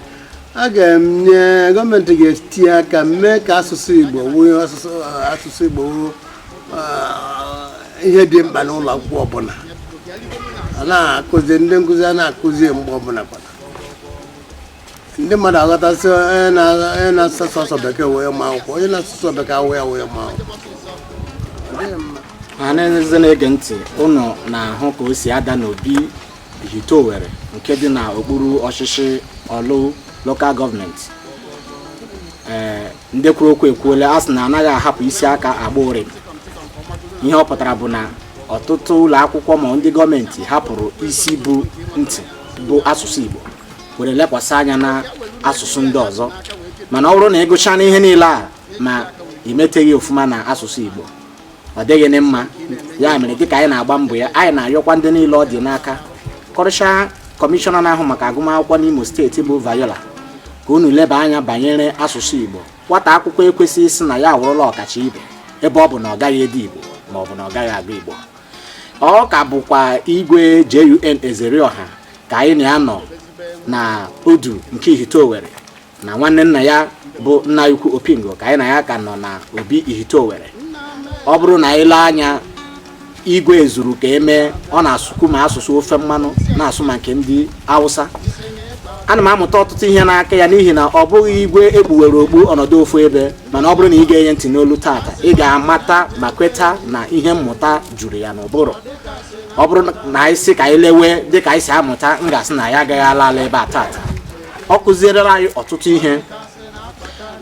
a ga-enye, gọọmenti ga-etinye aka mee ka asụsụ Igbo wụrụ asụsụ Igbo wụrụ ihe dị mkpa n'ụlọ akwụkwọ ọbụla a na-akụzi. Ndị nkụzi a na-akụzi mgbe ọbụla kwana ndị mmadụ aghọtasị onye na-asụ sọsọ Bekee wee ma akwụkwọ, onye na-asụ sọ Bekee awụ ya wee ma akwụkwọ. Ọ dịghị mma. Ọhaneze na-ege ntị, unu na-ahụ ka o si ada n'obi Ihite Owerri nke dị n'okpuru ọchịchị Ọlụ Local Government. Ee, ndị kwuru okwu ekwuola, a sị na anaghị ahapụ isi aka agba ụrị. Ihe ọ pụtara bụ na ọtụtụ ụlọ akwụkwọ ma ndị gọọmenti hapụrụ isi bụ ntị bụ asụsụ Igbo were lekwasị anya na asụsụ ndị ọzọ. Mana ọ bụrụ na ị gụchaa n'ihe niile a ma ị meteghị ofụma na asụsụ Igbo, ọ dịghị dị mma. Ya mere, dịka anyị na-agba mbọ ya, anyị na-arịọkwa ndị niile ọ dị n'aka, kọrịsịa kọmishọna na-ahụ maka agụmakwụkwọ n'Imo Steeti bụ Viola, ka unu leba anya banyere asụsụ Igbo. Nwata akwụkwọ ekwesịghị isi na ya awụrụla ọkacha ibe ebe ọ bụ na ọ gaghị ede Igbo ma ọ bụ na ọ gaghị agụ Igbo. Ọ ka bụkwa Igwe JUN Ezerioha ka anyị na ya nọ na odu nke Ihite Owerri, na nwanne nna ya bụ nna ukwu Opingo, ka anyị na ya ka nọ na obi Ihite Owerri. Ọ bụrụ na anyị lee anya, igwe zuru ka emee. Ọ na-asụkwu ma asụsụ ofe mmanụ, na-asụ ma nke ndị Awụsa. Ana m amụta ọtụtụ ihe n'aka ya, n'ihi na ọ bụghị igwe ekpuwere okpu ọnọdụ ofu ebe. Mana ọ bụrụ na ị ga-enye ntị n'olu tata, ị ga-amata ma kweta na ihe mmụta juru ya n'ụbụrụ. Ọ bụrụ na anyị sị ka anyị lewe dịka anyị si amụta, m ga-asị na ya agaghị ala ala ebe a tata. Ọ kụzierela anyị ọtụtụ ihe.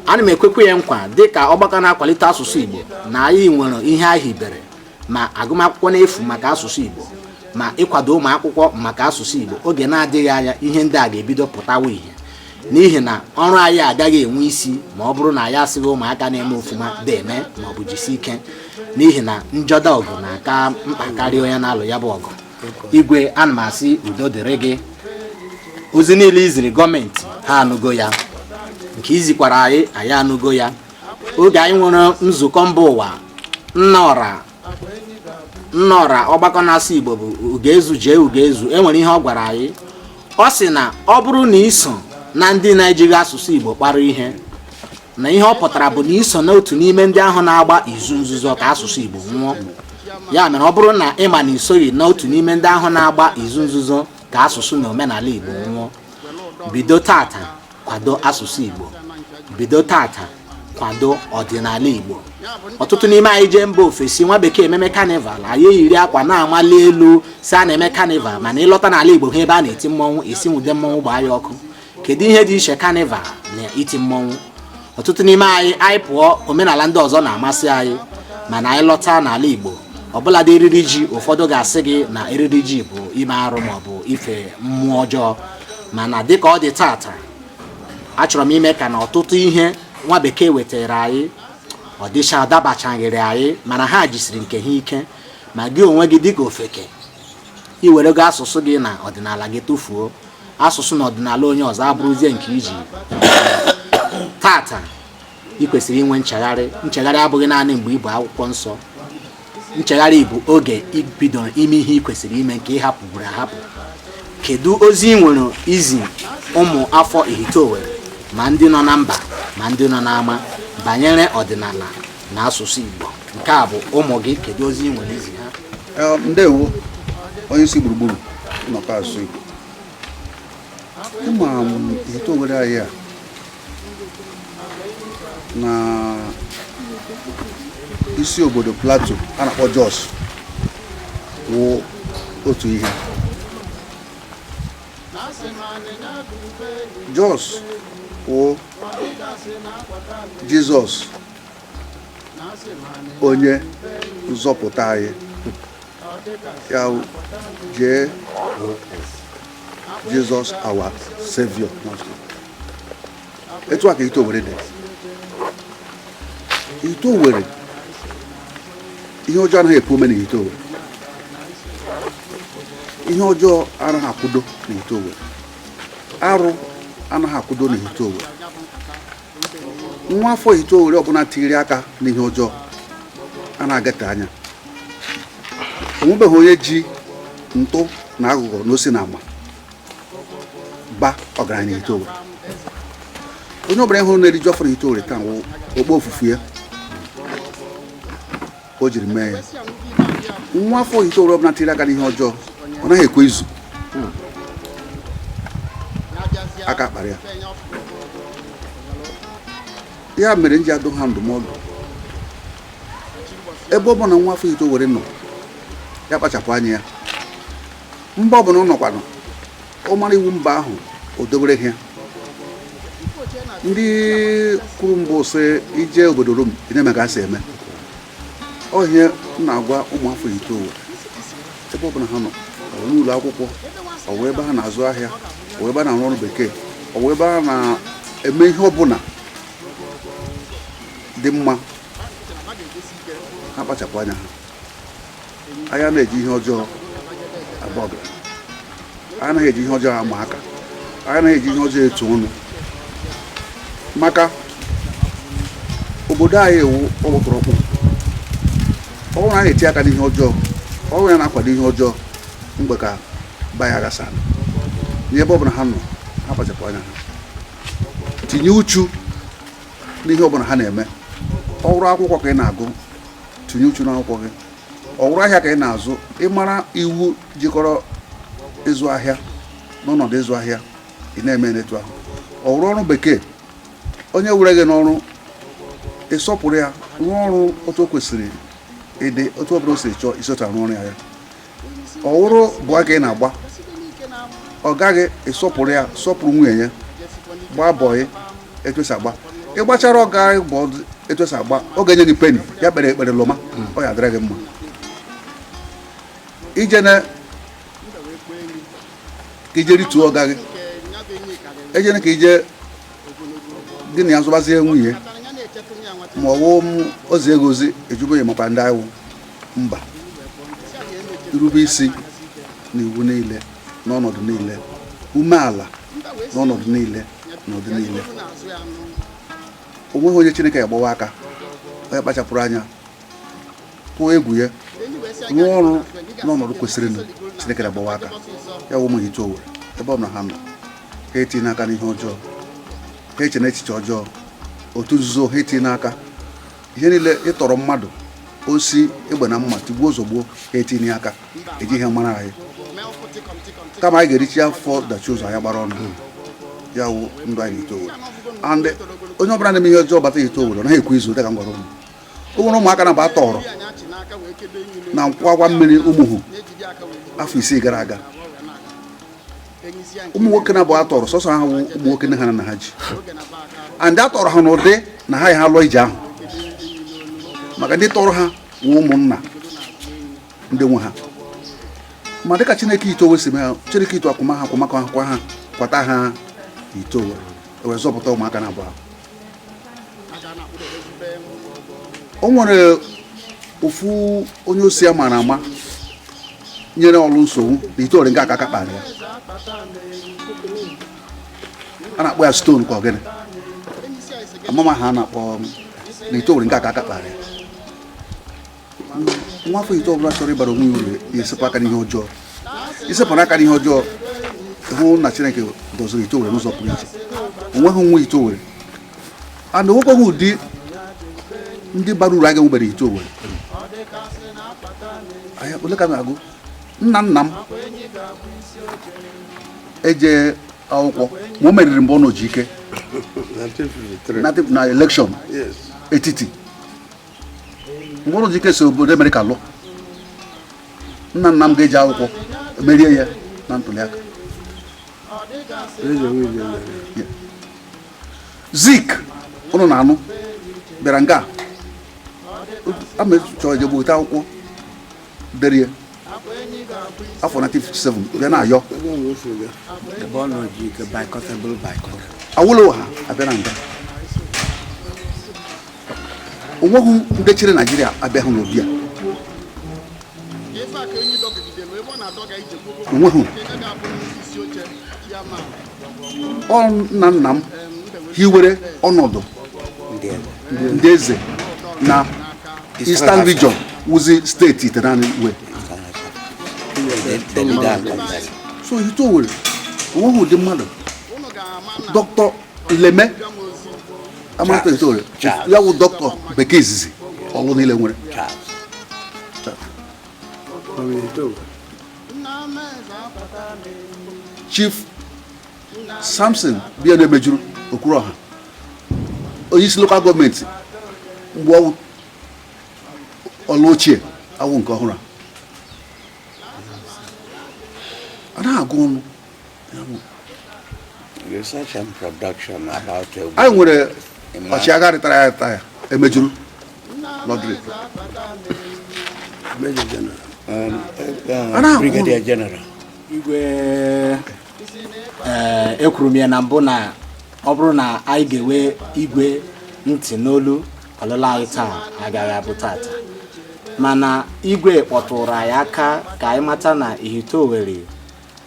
Ana m ekwekwe ya nkwa, dịka ọgbakọ na-akwalite asụsụ Igbo, na anyị nwere ihe anyị hibere, ma agụmakwụkwọ n'efu maka asụsụ Igbo, ma ịkwado ụmụ akwụkwọ maka asụsụ Igbo. Oge na-adịghị anya, ihe ndị a ga-ebido pụtawa ihe, n'ihi na ọrụ anyị agaghị enwe isi ma ọ bụrụ na anyị asịghị ụmụaka na-eme ofụma deme ma ọ bụ jisi ike, n'ihi na njọda ọgụ na-aka mkpa karịa onye na-alụ ya bụ ọgụ. Igwe, ana m asị udo dịrị gị. Ozi niile iziri gọọmenti, ha anụgo ya. Nke izikwara anyị, anyị anụgo ya. Oge anyị nwere nzukọ mba ụwa, nnaọra ọgbakọ na-asụ Igbo bụ Ugezu jee Ugezu, enwere ihe ọ gwara anyị. Ọ sị na ọ bụrụ na iso na ndị na-ejighị asụsụ Igbo kpara ihe, na ihe ọ pụtara bụ na iso n'otu n'ime ndị ahụ na-agba izu nzuzo ka asụsụ Igbo nwụọ. Ya mere, ọ bụrụ na ị ma na isoghị n'otu n'ime ndị ahụ na-agba izu nzuzo ka asụsụ na omenala Igbo nwụọ, bido tata kwado asụsụ Igbo, bido tata kwado ọdịnala Igbo. Ọtụtụ n'ime anyị jee mba ofesi, nwa bekee ememe carnival, anyị eyiri akwa na-amali elu si a na-eme carnival. Mana ịlọta n'ala Igbo, ha ebe a na-eti mmọnwụ, esi nwude mmọnwụ gbaa ya ọkụ. Kedu ihe dị iche carnival na iti mmọnwụ? Ọtụtụ n'ime anyị, anyị pụọ, omenala ndị ọzọ na-amasị anyị, mana anyị lọta n'ala Igbo, ọbụladị eriri ji, ụfọdụ ga-asị gị na eriri ji bụ ime arụ maọbụ ife mmụọ ọjọọ. Mana dịka ọ dị tata, achọrọ m ime ka na ọtụtụ ihe nwa bekee wetara anyị, ọ dịcha adabachaghịrị anyị, mana ha jisiri nke ha ike. Ma gị onwe gị, dịka ofeke, iwerego asụsụ gị na ọdịnala gị tụfuo, asụsụ na ọdịnala onye ọzọ abụrụzie nke iji. Tata ị kwesịrị inwe nchegharị. Nchegharị abụghị naanị mgbe ibu akwụkwọ nsọ. Nchegharị bụ oge i bidoro ime ihe ị kwesịrị ime nke ị hapụburu ahapụ. Kedu ozi ị nwere izi ụmụ afọ Ihite Owerri, ma ndị nọ na mba ma ndị nọ n'ama, banyere ọdịnala na asụsụ Igbo? Nke a bụ ụmụ gị. Kedu ozi ị nwere izi ha? Ndewo, onye isi gburugburu nnọkọ asụsụ Igbo. Ịma m Ihite Owerri anyị a na isi obodo Plateau a na-akpọ Jos wụ otu ihe. Jos wụ Jizọs onye nzọpụta anyị, ya wụ J Jesus our Savior. Etu a ka Ihite Owerri dị. Ihite Owerri, ihe ọjọọ anaghị ekwu ome n'Ihite Owerri, ihe ọjọọ anaghị akwụdo n'Ihite Owerri, arụ anaghị akwụdo n'Ihite Owerri. Nwa afọ Ihite Owerri ọbụla tiri aka n'ihe ọjọọ a na-agate anya. Onwebeghị onye ji ntụ na aghụghọ na osi na ama ba ọgaranya n'Ihite Owerri. Onye ọbụla ịhụrụ na-eriju afọ n'Ihite Owerri taa wụ okpo ofufu ya o jiri mee ya. Nwa afọ Ihite Owerri ọbụla tiri aka n'ihe ọjọọ, ọ naghị ekwe izu aka kpara ya. Ya mere m ji adụ ha ndụmọdụ, ebe ọ bụla nwa afọ Ihite Owerri nọ, ya kpachapụ anya ya. Mba ọbụla ọ nọkwanụ, ọ mara iwu mba ahụ, o dobere ha. Ndị kwuru mbụ sị ije obodo Rom, ị na-eme ka ha si eme. Ọ ihe m na-agwa ụmụafọ Ihite Owerri, ebe ọbụla ha nọ, ọ bụ n'ụlọ akwụkwọ, ọ bụ ebe ha na-azụ ahịa, ọ bụ ebe a na-arụ ọrụ bekee, ọ bụ ebe a na-eme ihe ọbụla dị mma, ha kpachapụ anya ha. Anya na-eji ihe ọjọọ agba ọgaranya, anyị anaghị eji ihe ọjọọ ama aka, anyị anaghị eji ihe ọjọọ etu ọnụ, maka obodo anyị ewu ọgbọtọrọkpụ. Ọ bụrụ na a na-eti aka n'ihe ọjọọ, ọ bụrụ na na-akwado ihe ọjọọ, mgbe ka ba ya aghasara. N'ebe ọ bụla ha nọ, ha kpachapụ anya ha, tinye uchu n'ihe ọbụla ha na-eme. Ọ bụrụ akwụkwọ ka ị na-agụ, tinye uchu n'akwụkwọ gị. Ọ bụrụ ahịa ka ị na-azụ, ịmara iwu jikọrọ ịzụ ahịa n'ọnọdụ ịzụ ahịa, ị na-eme n'etu ahụ. Ọ bụrụ ọrụ bekee, onye were gị n'ọrụ, ịsọpụrụ ya, rụọ ọrụ otu o kwesịrị ịdị, otu ọbụla o siri chọọ isota arụ ọrụ ya. Ya ọ wụrụ bụ aka ị na-agba, ọ gaghị ịsọpụrụ ya, sọpụrụ nwunye ya, gbaa bọyị etu esi agba. Ịgbachara ọga bụ etu esi agba, ọ ga-enye gị penny ya kpere ekpere lụma, ọ ya adịrị gị mma. Ijene ka ije rituo ọga gị, ejene ka ije gị na ya zụbazie nwunye, ma ọ wụ ozi ego ozi ejube ya makwa ndị awụ mba. Irube isi n'iwu niile n'ọnọdụ niile, umeala n'ọnọdụ niile, n'ụdị niile. O nweghị onye Chineke ya agbawa aka. Onye kpachapụrụ anya, tụọ egwu ya, rụọ ọrụ n'ọnọdụ kwesịrịnụ, Chineke na-agbawa aka ya. Wụ ụmụ Ihite Owerri, ebe ọ bụla ha nọ, ha etinye n'aka n'ihe ọjọọ, ha eche na echiche ọjọọ, otu nzuzo ha etinye n'aka, ihe niile ịtọrọ mmadụ, osi egbe na mma, tigbuo zọgbuo, ha etinye aka. Eji ihe mara anyị, kama anyị ga-erichi afọ dachi ụzọ anyị gbara ọnụ. Ya wụ ndụ anyị n'Ihite Owerri. And onye ọbụla na-eme ihe ọjọọ bata Ihite Owerri, ọ naghị ekwe izu. Dịka m gwara ụmụ, o nwere ụmụaka na atọrọ na nkwagwa mmiri ụmụhụ afọ 6 gara aga, ụmụ nwoke na-abụ atọrọ sọsọ ha wụ ụmụ nwoke nne ha na nna ha ji, and atọrọ ha n'ụdị na ha ha lụọ ije ahụ, maka ndị tọrọ ha wụ ụmụnna ndị nwe ha. Ma dịka Chineke Ihite Owerri si mee ha, Chineke ito akwụma ha, akwụmakọ ha, kwa ha kwata ha Ihite Owerri, ewee zọpụta ụmụaka na abụọ ahụ. O nwere ofu onye osi a mara ama nyere ọlụ nsogbu na Ihite Owerri nke aka aka kpara ya, a na-akpọ ya stone ka ọ gịnị, amama ha a na-akpọ na Ihite Owerri nke aka aka kpara ya. Nwa afọ Ihite ọbụla chọrọ ịbara onwe ya uru ya esepụ aka n'ihe ọjọọ. Isepụrụ aka n'ihe ọjọọ, hụ na Chineke gọziri Ihite Owerri n'ụzọ pụrụ iche. Onweghị nwa Ihite Owerri and onwekwaghị ụdị ndị bara uru a ga-enwebere Ihite Owerri. Anya ole ka m na-agụ? Nna nna m eje akwụkwọ, ma o meriri mgbe ọ nọ ji ike. 1953. Na election. Yes. Etiti mgbe ọ nọ ji ike si obodo Amerịka lụ. Nna nna m ga-eji akwụkwọ merie ya na ntụliaka. Eze nwunye mere. Zik ụnụ na-anụ bịara nga ama chọrọ je gbute akwụkwọ derie afọ 1957 bịa na-ayọ. Ebe ọ na-esi bịa. Ebe ọ nọ ji ike bikọtabụl bikọtabụl. Awolowo ha abịa na nga. Onweghị ndị chịrị Naijiria abịaghị n'obi a. Ife a ka enyi dọgidere ebe ọ na-adọga ije gbogbo. Onweghị. Nke ga-abụ isi oche chairman. Ọ nna nna m hiwere ọnọdụ Ndị eze. Ndị eze na Eastern Region wụzi steeti itenaanị wee. The leader and company. So Ihite Owerri, onweghị ụdị mmadụ. Unu ga-ama na Dr. Leme bịa m ozi. amarata Ihite Owerri. Charles. Ya wụ dọkịta bekee izizi ọlụ niile nwere. Charles. From Ihite Owerri. Nna m eze abata m. Chief Samson bịa na-emejuru Okwuruọha, onye isi local gọọmenti mgbe ọwụ ọlụ ochie awụ nke ọhụrụ a a na-agụ ọnụ ya bụ. Research and production about Anyị nwere ọchịagha rịtara ya rịtara ya emejuru Lọdrik. Major General. A na-agụ Brigadier General. Igwe, ee, ekwuru m ya na mbụ na ọ bụrụ na anyị ga-enwe igwe ntị n'olu, ọlụlụ anyị taa agaghị abụ tata. Mana igwe kpọtụrụ anyị aka ka anyị mata na Ihite Owerri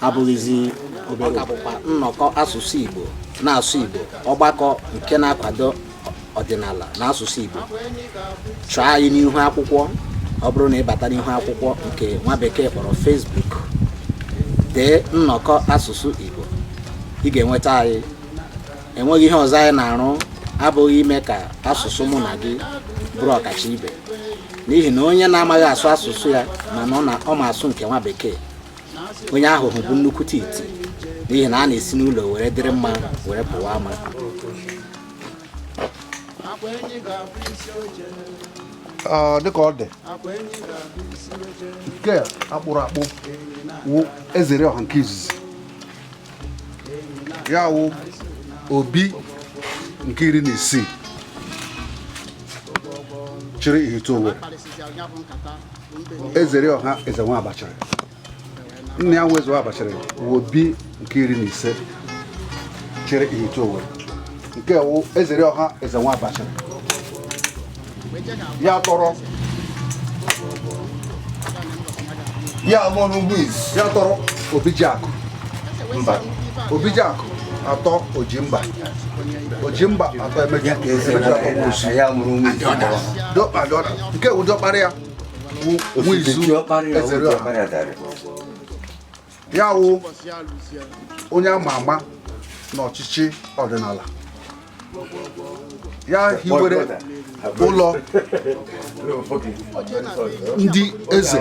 abụghịzi obere. Ọ ka bụkwa nnọkọ asụsụ Igbo na-asụ Igbo, ọgbakọ nke na-akwado ọdịnala na asụsụ Igbo. Chọọ anyị n'ihu akwụkwọ. Ọ bụrụ na ị bata n'ihu akwụkwọ nke nwa bekee kpọrọ Facebook, dee nnọkọ asụsụ Igbo, ị ga-enweta anyị. Enweghị ihe ọzọ anyị na-arụ abụghị ime ka asụsụ mụ na gị bụrụ ọkacha ibe, n'ihi na onye na-amaghị asụ asụsụ ya mana ọ ma asụ nke nwa bekee, onye ahụ bụ nnukwute iti, n'ihi na a na-esi n'ụlọ were dịrị mma were pụwa ama. Akwa enyi ga-abụ isi oche. Dịka ọ dị Akwa enyi ga-abụ isi oche. Nke a akpụrụ akpụ wụ ezere ọha nke izizi ya, wụ obi nke 16 chịrị Ihite Owerri. Kparịsịsịa ya bụ nkata bụ mbe. Ezere ọha eze nwa abachara nna ya nwe eze nwa abachara wụ obi nke 15 chịrị Ihite Owerri. Nke wụ ezere ọha eze nwa abachara ya tọrọ Ya mụrụ Wiz. Ya tọrọ Obijiakụ. Mba. Obijiakụ atọ Ojimba, Ojimba atọ Emeju, Emeju atọ Nwosu. Ya mụrụ Wiz. Diọkpa diọkpa nke wụ diọkpara ya wụ Nwizu ezere ọha ya, wụ Ụbọchị ya lụzie. Onye ama ama n'ọchịchị ọdịnala ya hiwere ụlọ ndị eze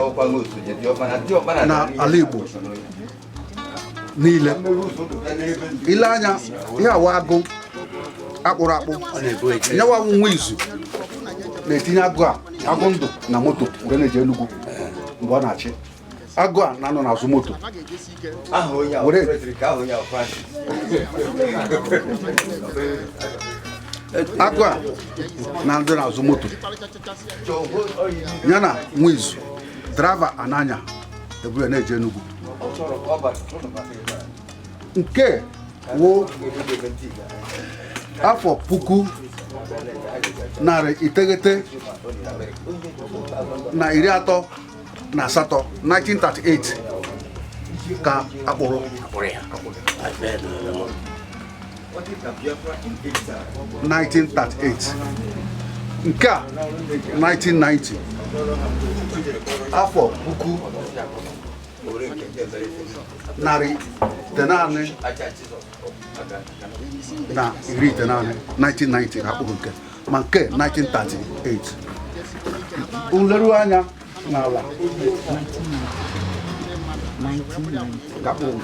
na ala Igbo niile. Ile anya ihe awa agụ akpụrụ akpụ nyawa nwa izu na-etinye agụ a, agụ ndụ na moto mgbe na-eje Enugu. Mgbe ọ na-achị, agụ a na-anọ n'azụ moto. A ga-ejesi ike. Aha onye ahụ Frederick, aha onye ahụ Francis. Agụ a na-adị n'azụ moto ya na nwa izu driver ananya eburu ya na-eje Enugu. Nke wụ afọ 1938, 1938 ka akpụrụ. 1938. Nke a 1990, afọ 1990, 1990 ka akpụrụ nke, ma nke 1938. Nleru anya n'ala ka akpụrụ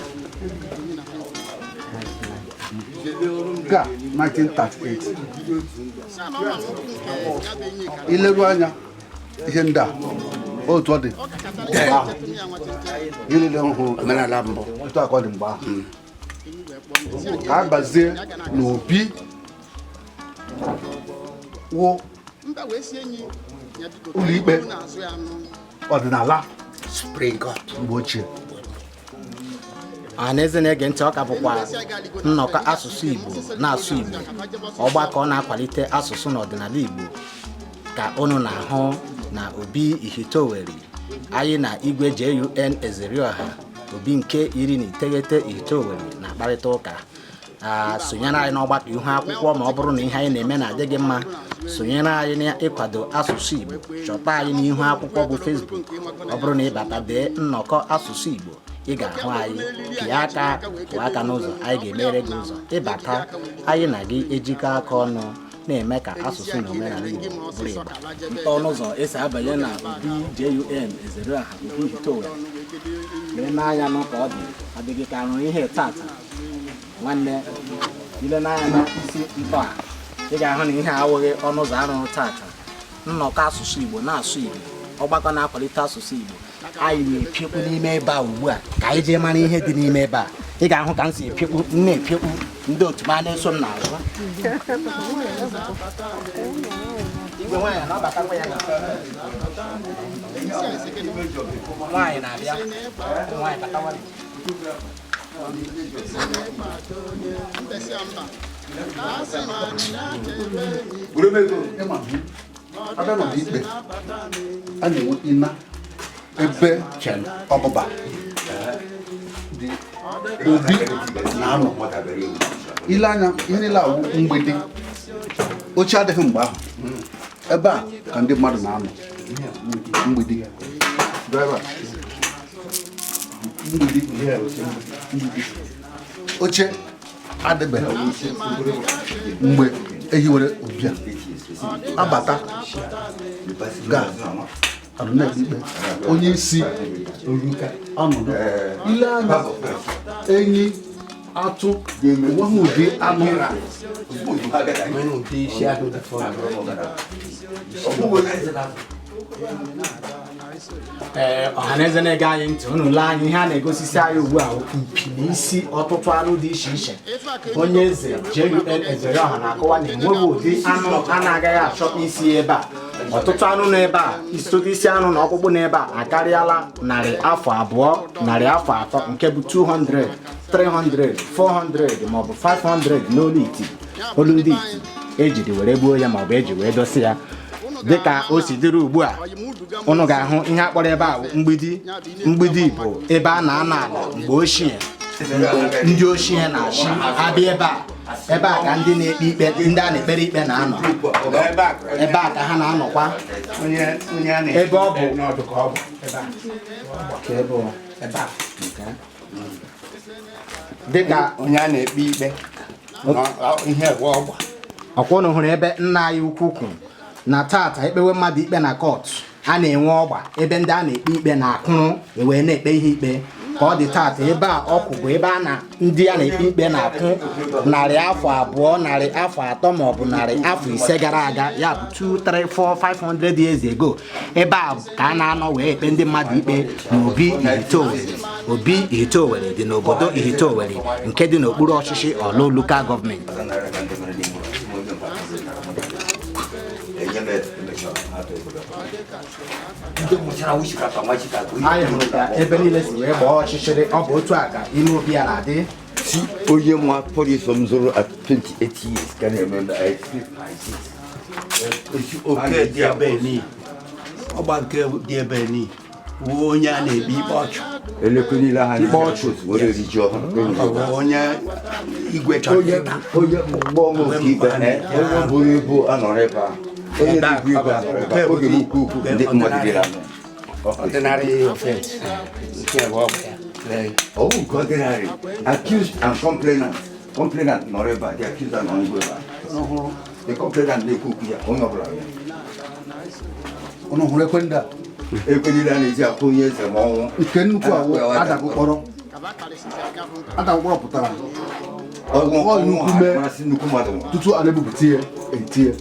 nke a 1938. Ileru anya ihe ndị a, otu ọ dị mgbe ahụ, ihe niile hụrụ Omenala mbụ. Otu a ka ọ dị mgbe ahụ. Ka a bazie n'obi wụ ụlọikpe ọdịnala Supreme Court. Mgbe ochie. Ọhaneze na-ege ntị, ọ ka bụkwa nnọkọ asụsụ Igbo na-asụ Igbo, ọgbakọ na-akwalite asụsụ na ọdịnala Igbo ka unu na-ahụ na obi Ihite-Owerri. Anyị na Igwe JUN Ezerioha, obi nke 19 Ihite-Owerri, na-akparịta ụka. A sonyere anyị n'ọgbakọ ihu akwụkwọ ma ọ bụrụ na ihe anyị na-eme na-adị gị mma. Sonyere anyị n'ịkwado asụsụ Igbo. Chọta anyị n'ihu akwụkwọ bụ Facebook. Ọ bụrụ na ị bata, dee nnọkọ asụsụ Igbo, ị ga-ahụ anyị. Pịa aka, pụọ aka n'ụzọ, anyị ga-emere gị ụzọ ịbata. Anyị na gị ejikọ aka ọnụ na-eme ka asụsụ na omenala Igbo bụrụ ịgba. Ọnụ ụzọ esi abanye na obi JUN Ezerioha, obi Ihite-Owerri. Lee n'anya nụ ka ọ dị, adịghị ka arụrụ ihe tata. Nwanne, ile n'anya na isi ntọ a, ị ga-ahụ na ihe a awụghị ọnụ ụzọ arụrụ tata. Nnọkọ asụsụ Igbo na-asụ Igbo, ọgbakọ na-akwalite asụsụ Igbo. Anyị na-epiekwu n'ime ebe a ugbu a ka anyị jee mara ihe dị n'ime ebe a. Ị ga-ahụ ka m si epiekwu, m na-epiekwu, ndị otu m a na-eso m n'azụ. Igwe nwaanyị na-abatakwa ya na nwaanyị na-abịa, nwaanyị batawa. Abịa n'ụlọ ikpe, a na-enwe ina ebe ọbụba dị, obi na-anọ ile anya ihe niile awụ mgbidi. Oche adịghị mgbe ahụ. Ebe a ka ndị mmadụ na-anọ, mgbidi, mgbidi, mgbidi. Oche adịbeghị mgbe ehiwere obi a. Abata ga anọ na-ekpe ikpe, onye isi ọnọdụ ile anya enyi atụ, enweghị ụdị anụ. Ụdị isi ahụ dị fọrọ. Ee, ọhaneze na-ege anyị ntị, unu lee anya ihe a na-egosisi anyị ugbu a bụ mpi na isi ọtụtụ anụ dị iche iche. Onye eze JUN Ezerioha na-akọwa na enweghị ụdị anụ a na-agaghị achọ isi ebe a. Ọtụtụ anụ nọ ebe a, isote isi anụ na ọkpụkpụ n'ebe a akarịala 200, 300, nke bụ 200, 300, 400 maọbụ 500 n'olu iti, olu ndị iti ejiri were gbuo ya maọbụ eji wee dosi ya. Dịka o si dịrị ugbu a, unu ga-ahụ ihe akpọrọ ebe a mgbidi. Mgbidi bụ ebe a na-anọ ala mgbe ochie, mgbe ndị ochie na-achị abịa ebe a. Ebe a ka ndị na-ekpe ikpe, ndị a na-ekpere ikpe na-anọ. Ebe a ka ha na-anọkwa. Ebe ọ bụ dịka onye a na-ekpe ikpe ihe ọgba. Ọkwa unu hụrụ ebe nna anyị ukwu kwuru na tata ekpewe mmadụ ikpe na kọtụ, a na-enwe ọgba ebe ndị a na-ekpe ikpe na-akụrụ ewee na-ekpe ihe ikpe. Ka ọ dị tata, ebe a ọkụ bụ ebe a na ndị a na-ekpe ikpe na-akwụ 200, 300 maọbụ 500 gara aga, ya bụ 2, 3, 4, 500 years ago. Ebe a ka a na-anọ wee ekpe ndị mmadụ ikpe n'obi Ihite-Owerri. Obi Ihite-Owerri dị n'obodo Ihite-Owerri nke dị n'okpuru ọchịchị Orlu Local Government. Anyị hụrụ ka ebe niile si wee gbaa ọchịchịrị. Ọ bụ otu a ka ime obi ya na-adị. Si onye nwa polisi m zụrụ at 28 years ka na-eme na Oke dị ebe ni, ọgba nke dị ebe ni wuo onye a na-ekpe ikpe ọchụ. Elekwe niile ha ikpe ọchụ were eri ji ọhụrụ. Ọ bụ onye igwe chọrọ Onye ịta. onye mgbe ọmụ nke ikpe onye buru ibu anọrọ ebe a. Onye na-ekwu ikpe ahụ, oge m ukwu ukwu ndị mmadụ bịara anọ. Ordinary offense. Nke bụ ọgwụ ya. Ọwụ nke ordinary accused and complainant. Complainant nọrọ ebe a, the accuser nọ ebe a. The complainant na-ekwu okwu ya, onye ọbụla ya. Ụnụ hụrụ ekwe ndị a? Ekwe niile a na-eji akwụ onye eze ma ọnwụ. Nke nnukwu awụ adagụkpọrọ. Adagụkpọrọ pụtara ọnwụ ọ ọnwụ nnukwu ha mee masị nnukwu mmadụ nwụrụ. Tutu a na-ebupụta ya etie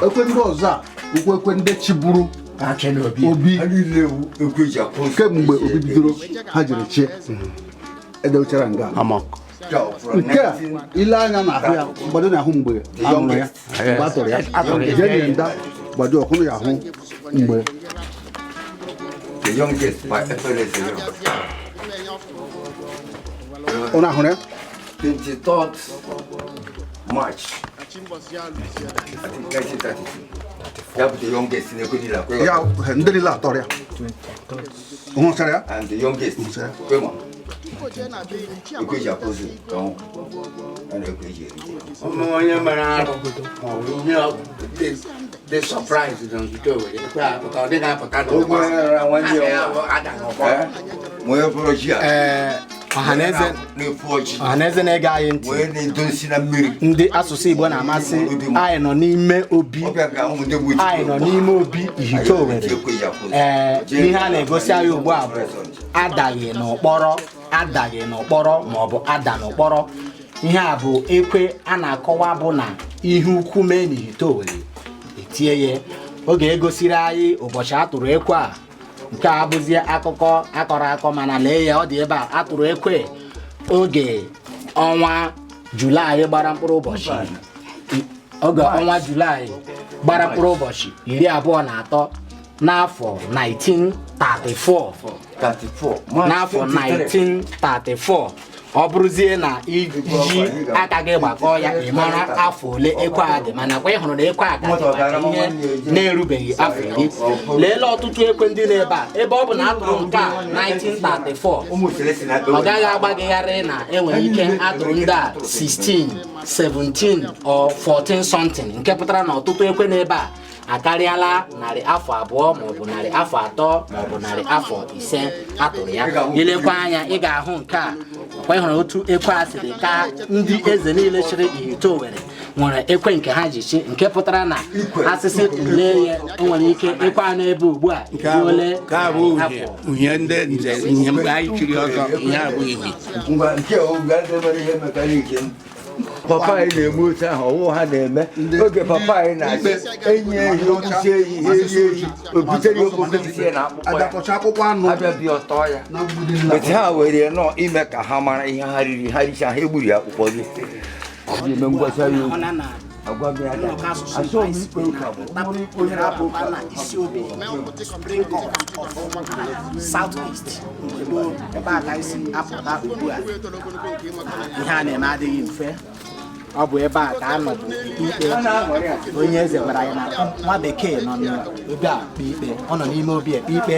ekwe ndị ọzọ a ụkwụ ekwe ndị chịburu obi Ha niile ewu ekwe eji akwụ eze. Kemgbe obi bidoro ha jiri chie edewechara nga nke a ile anya na-ahụ ya mgbado na-ahụ mgbe a mụrụ ya, mgbe a tọrọ ya jee nye nda gbado ọkụnụ ya ahụ mgbe The youngest by efere eze ya. Ụnụ ahụrụ ya? 23rd March, I think 1932. Ya bụ the youngest na-ekwe niile akwe. Ya ndị niile atọrọ ya hụchara ya. And the youngest kwe ma ekwe eji akwụ ozu ka ọnwụ a na-ekwe eji eri ji. Ụmụ onye mere arụ ma ọ bụ ihe ọ dị surprise na nzuzo were ekwe apụta ọ dịghị apụta n'ụwa. Ogwe onye rara nwanne ya Ya nwa. bụ adaghị ọkpọrọ. Eh? Ma onye fọrọ ji a Ee, ọhaneze na-efu ọjị ọhaneze na-ege anyị ntị, wee na-edozi na mmiri. Ndị asụsụ Igbo na-amasị, anyị nọ n'ime obi ọbịa ga ụmụ ndị bụ anyị nọ n'ime obi Ihite Owerri. Ee, ihe a na-egosi anyị ugbu a bụ adaghị n'ụkpọrọ, adaghị n'ụkpọrọ maọbụ ada n'ụkpọrọ. Ihe a bụ ekwe a na-akọwa bụ na ihe ukwu mee n'Ihite Owerri etie ya oge egosiri anyị ụbọchị atụrụ ekwe a. Nke a abụzie akụkọ akọrọ akọ, mana lee ya, ọ dị ebe a atụrụ ekwe oge ọnwa Julaị gbara mkpụrụ ụbọchị, oge ọnwa Julaị gbara mkpụrụ ụbọchị 23 n'afọ 1934. 34 N'afọ 1934. Ọ bụrụzie na iji aka gị gbakọọ ya, ị mara afọ ole ekwe a dị. Mana kwa ị hụrụ na ekwe a ka dị maka ihe na-erubeghị afọ 10. Lelee ọtụtụ ekwe ndị na-ebe a. Ebe ọ bụ na atụrụ nke a 1934, ụmụ selesi na ọ gaghị agbagịgharị na enwere ike atụrụ ndị a 16, 17 or 14 something, nke pụtara na ọtụtụ ekwe n'ebe a akarịala 200 afọ maọbụ 300 afọ maọbụ 500 afọ atụrụ ya. Ilekwa anya, ị ga-ahụ nke a kwa ị hụrụ otu ekwe a siri ka ndị eze niile chịrị Ihite Owerri nwere ekwe nke ha ji chi, nke pụtara na asịsị tụlee ya, o nwere ike ekwe a n'ebe ugbu a eruole Nke a bụ narị uhie afọ. Uhie ndị nze ihe mgbe anyị chiri ọzọ, ihe a bụ uhie. Ngwa nke oge ndị mere ihe mekaniki m papa anyị na-eme otu ahụ ọwụ ha na-eme oge papa anyị na-achị enyi ehi okwuchi ehi ha eri ehi o butere okpoko isi ya na akpụkpọ ya. Abịakọcha akpụkpọ anụ Abịa bịa ọtọ ya na mgbidi nla. But ha were nọ ime ka ha mara ihe ha riri, ha richa ha egburi akpụkpọ gị ji eme ngwacha ya okwu. Ọ na Agwa m ya nnọkọ asụsụ asọ m Igbo ikpe ụka bụ mkpụrụ ikpe onye na-apụ ụka na isi obi Supreme Court of South East mgbe gboo, ebe a ka anyị si apụta ugbu a. Ihe a na-eme adịghị mfe. Ọ bụ ebe a ka a nọbụ ekpe ikpe. Onye eze gwara anyị na nwa bekee nọ n'obi a kpe ikpe, ọ nọ n'ime obi ekpe ikpe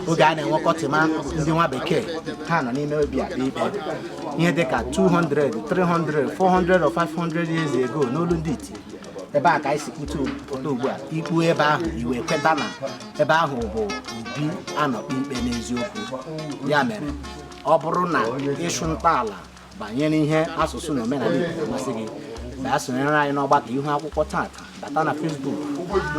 oge a na-enwekọtịma ndị nwa bekee ha nọ n'ime obi akpe ikpe ihe dịka 200, 300, 400 or 500 years ago n'olu ndị iti. Ebe a ka anyị si kpute pụta ugbu a. Ikpu ebe ahụ iwe kweta na ebe ahụ bụ obi anọkpe ikpe n'eziokwu. Ya mere, ọ bụrụ na ịchụ ntọala banyere ihe asụsụ na omenala Igbo na-amasị gị, bịa sonyere anyị n'ọgbakọ ihu akwụkwọ tata. Bata na Facebook,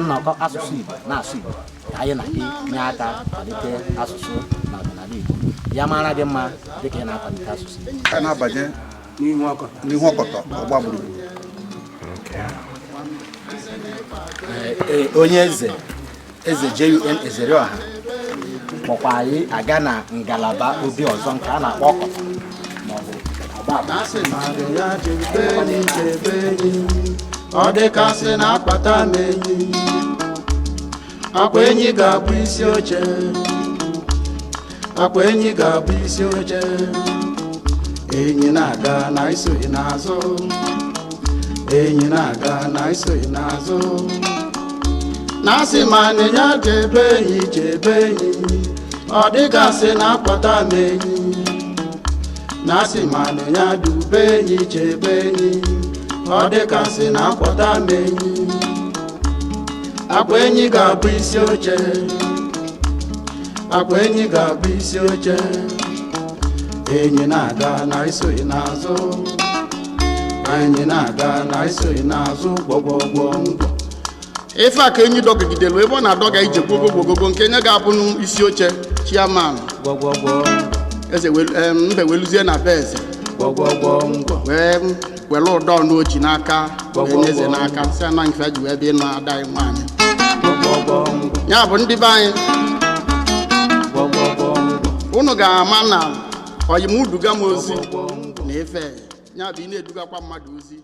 Nnọkọ Asụsụ Igbo na-asụ Igbo, ka anyị na gị nye aka kwalite asụsụ na ọdịnala Igbo. Ya mara gị mma dịka ị na-akwalite asụsụ Igbo. A na-abanye n'ihu ọkọtọ ọgba gburugburu. Ee, onye eze, Eze Jun Ezerioha, kpọkwa anyị aga na ngalaba obi ọzọ nke a na-akpọ ọkọtọ maọbụ ọgba. Asị mmadụ ya chebe enyi, chebe enyi, ọ dịkasị na akpata m enyi, akwa enyi ga-abụ isi oche, akwa enyi ga-abụ isi oche. Enyi na-aga na isoghị n'azụ, enyi na-aga na isoghị n'azụ. Na asị ma nịnya chebe enyi, chebe enyi, ọ dịgasị na akpata m enyi. Na asị ma nịnya dube enyi, chebe enyi, ọ dịgasị na akpata m enyi. Akwa enyi ga-abụ isi oche. Akwa enyi ga-abụ isi oche. Enyi na-aga na isoghị n'azụ. Enyi na-aga na isoghị n'azụ, gwọgwọgwọ ngwọ. Ife a ka enyi dọgidelu ebe ọ na-adọga ije gbogogogogo nke nye ga-abụ n'isi oche chairman. Gwọgwọgwọ. Eze mbe weluzie na be eze. Gwọgwọgwọ ngwọ. Wee were ụdọ n'oji n'aka, wee nye eze n'aka, sị ana nke ji wee bịa ịnụ ada anyị nwaanyị. Gwọgwọgwọ ngwọ. Ya bụ, ndị be anyị, Gwọgwọgwọ ngwọ. unu ga-ama na oyimuduga m ozi na ife ya bụ ị na-edugakwa mmadụ ozi.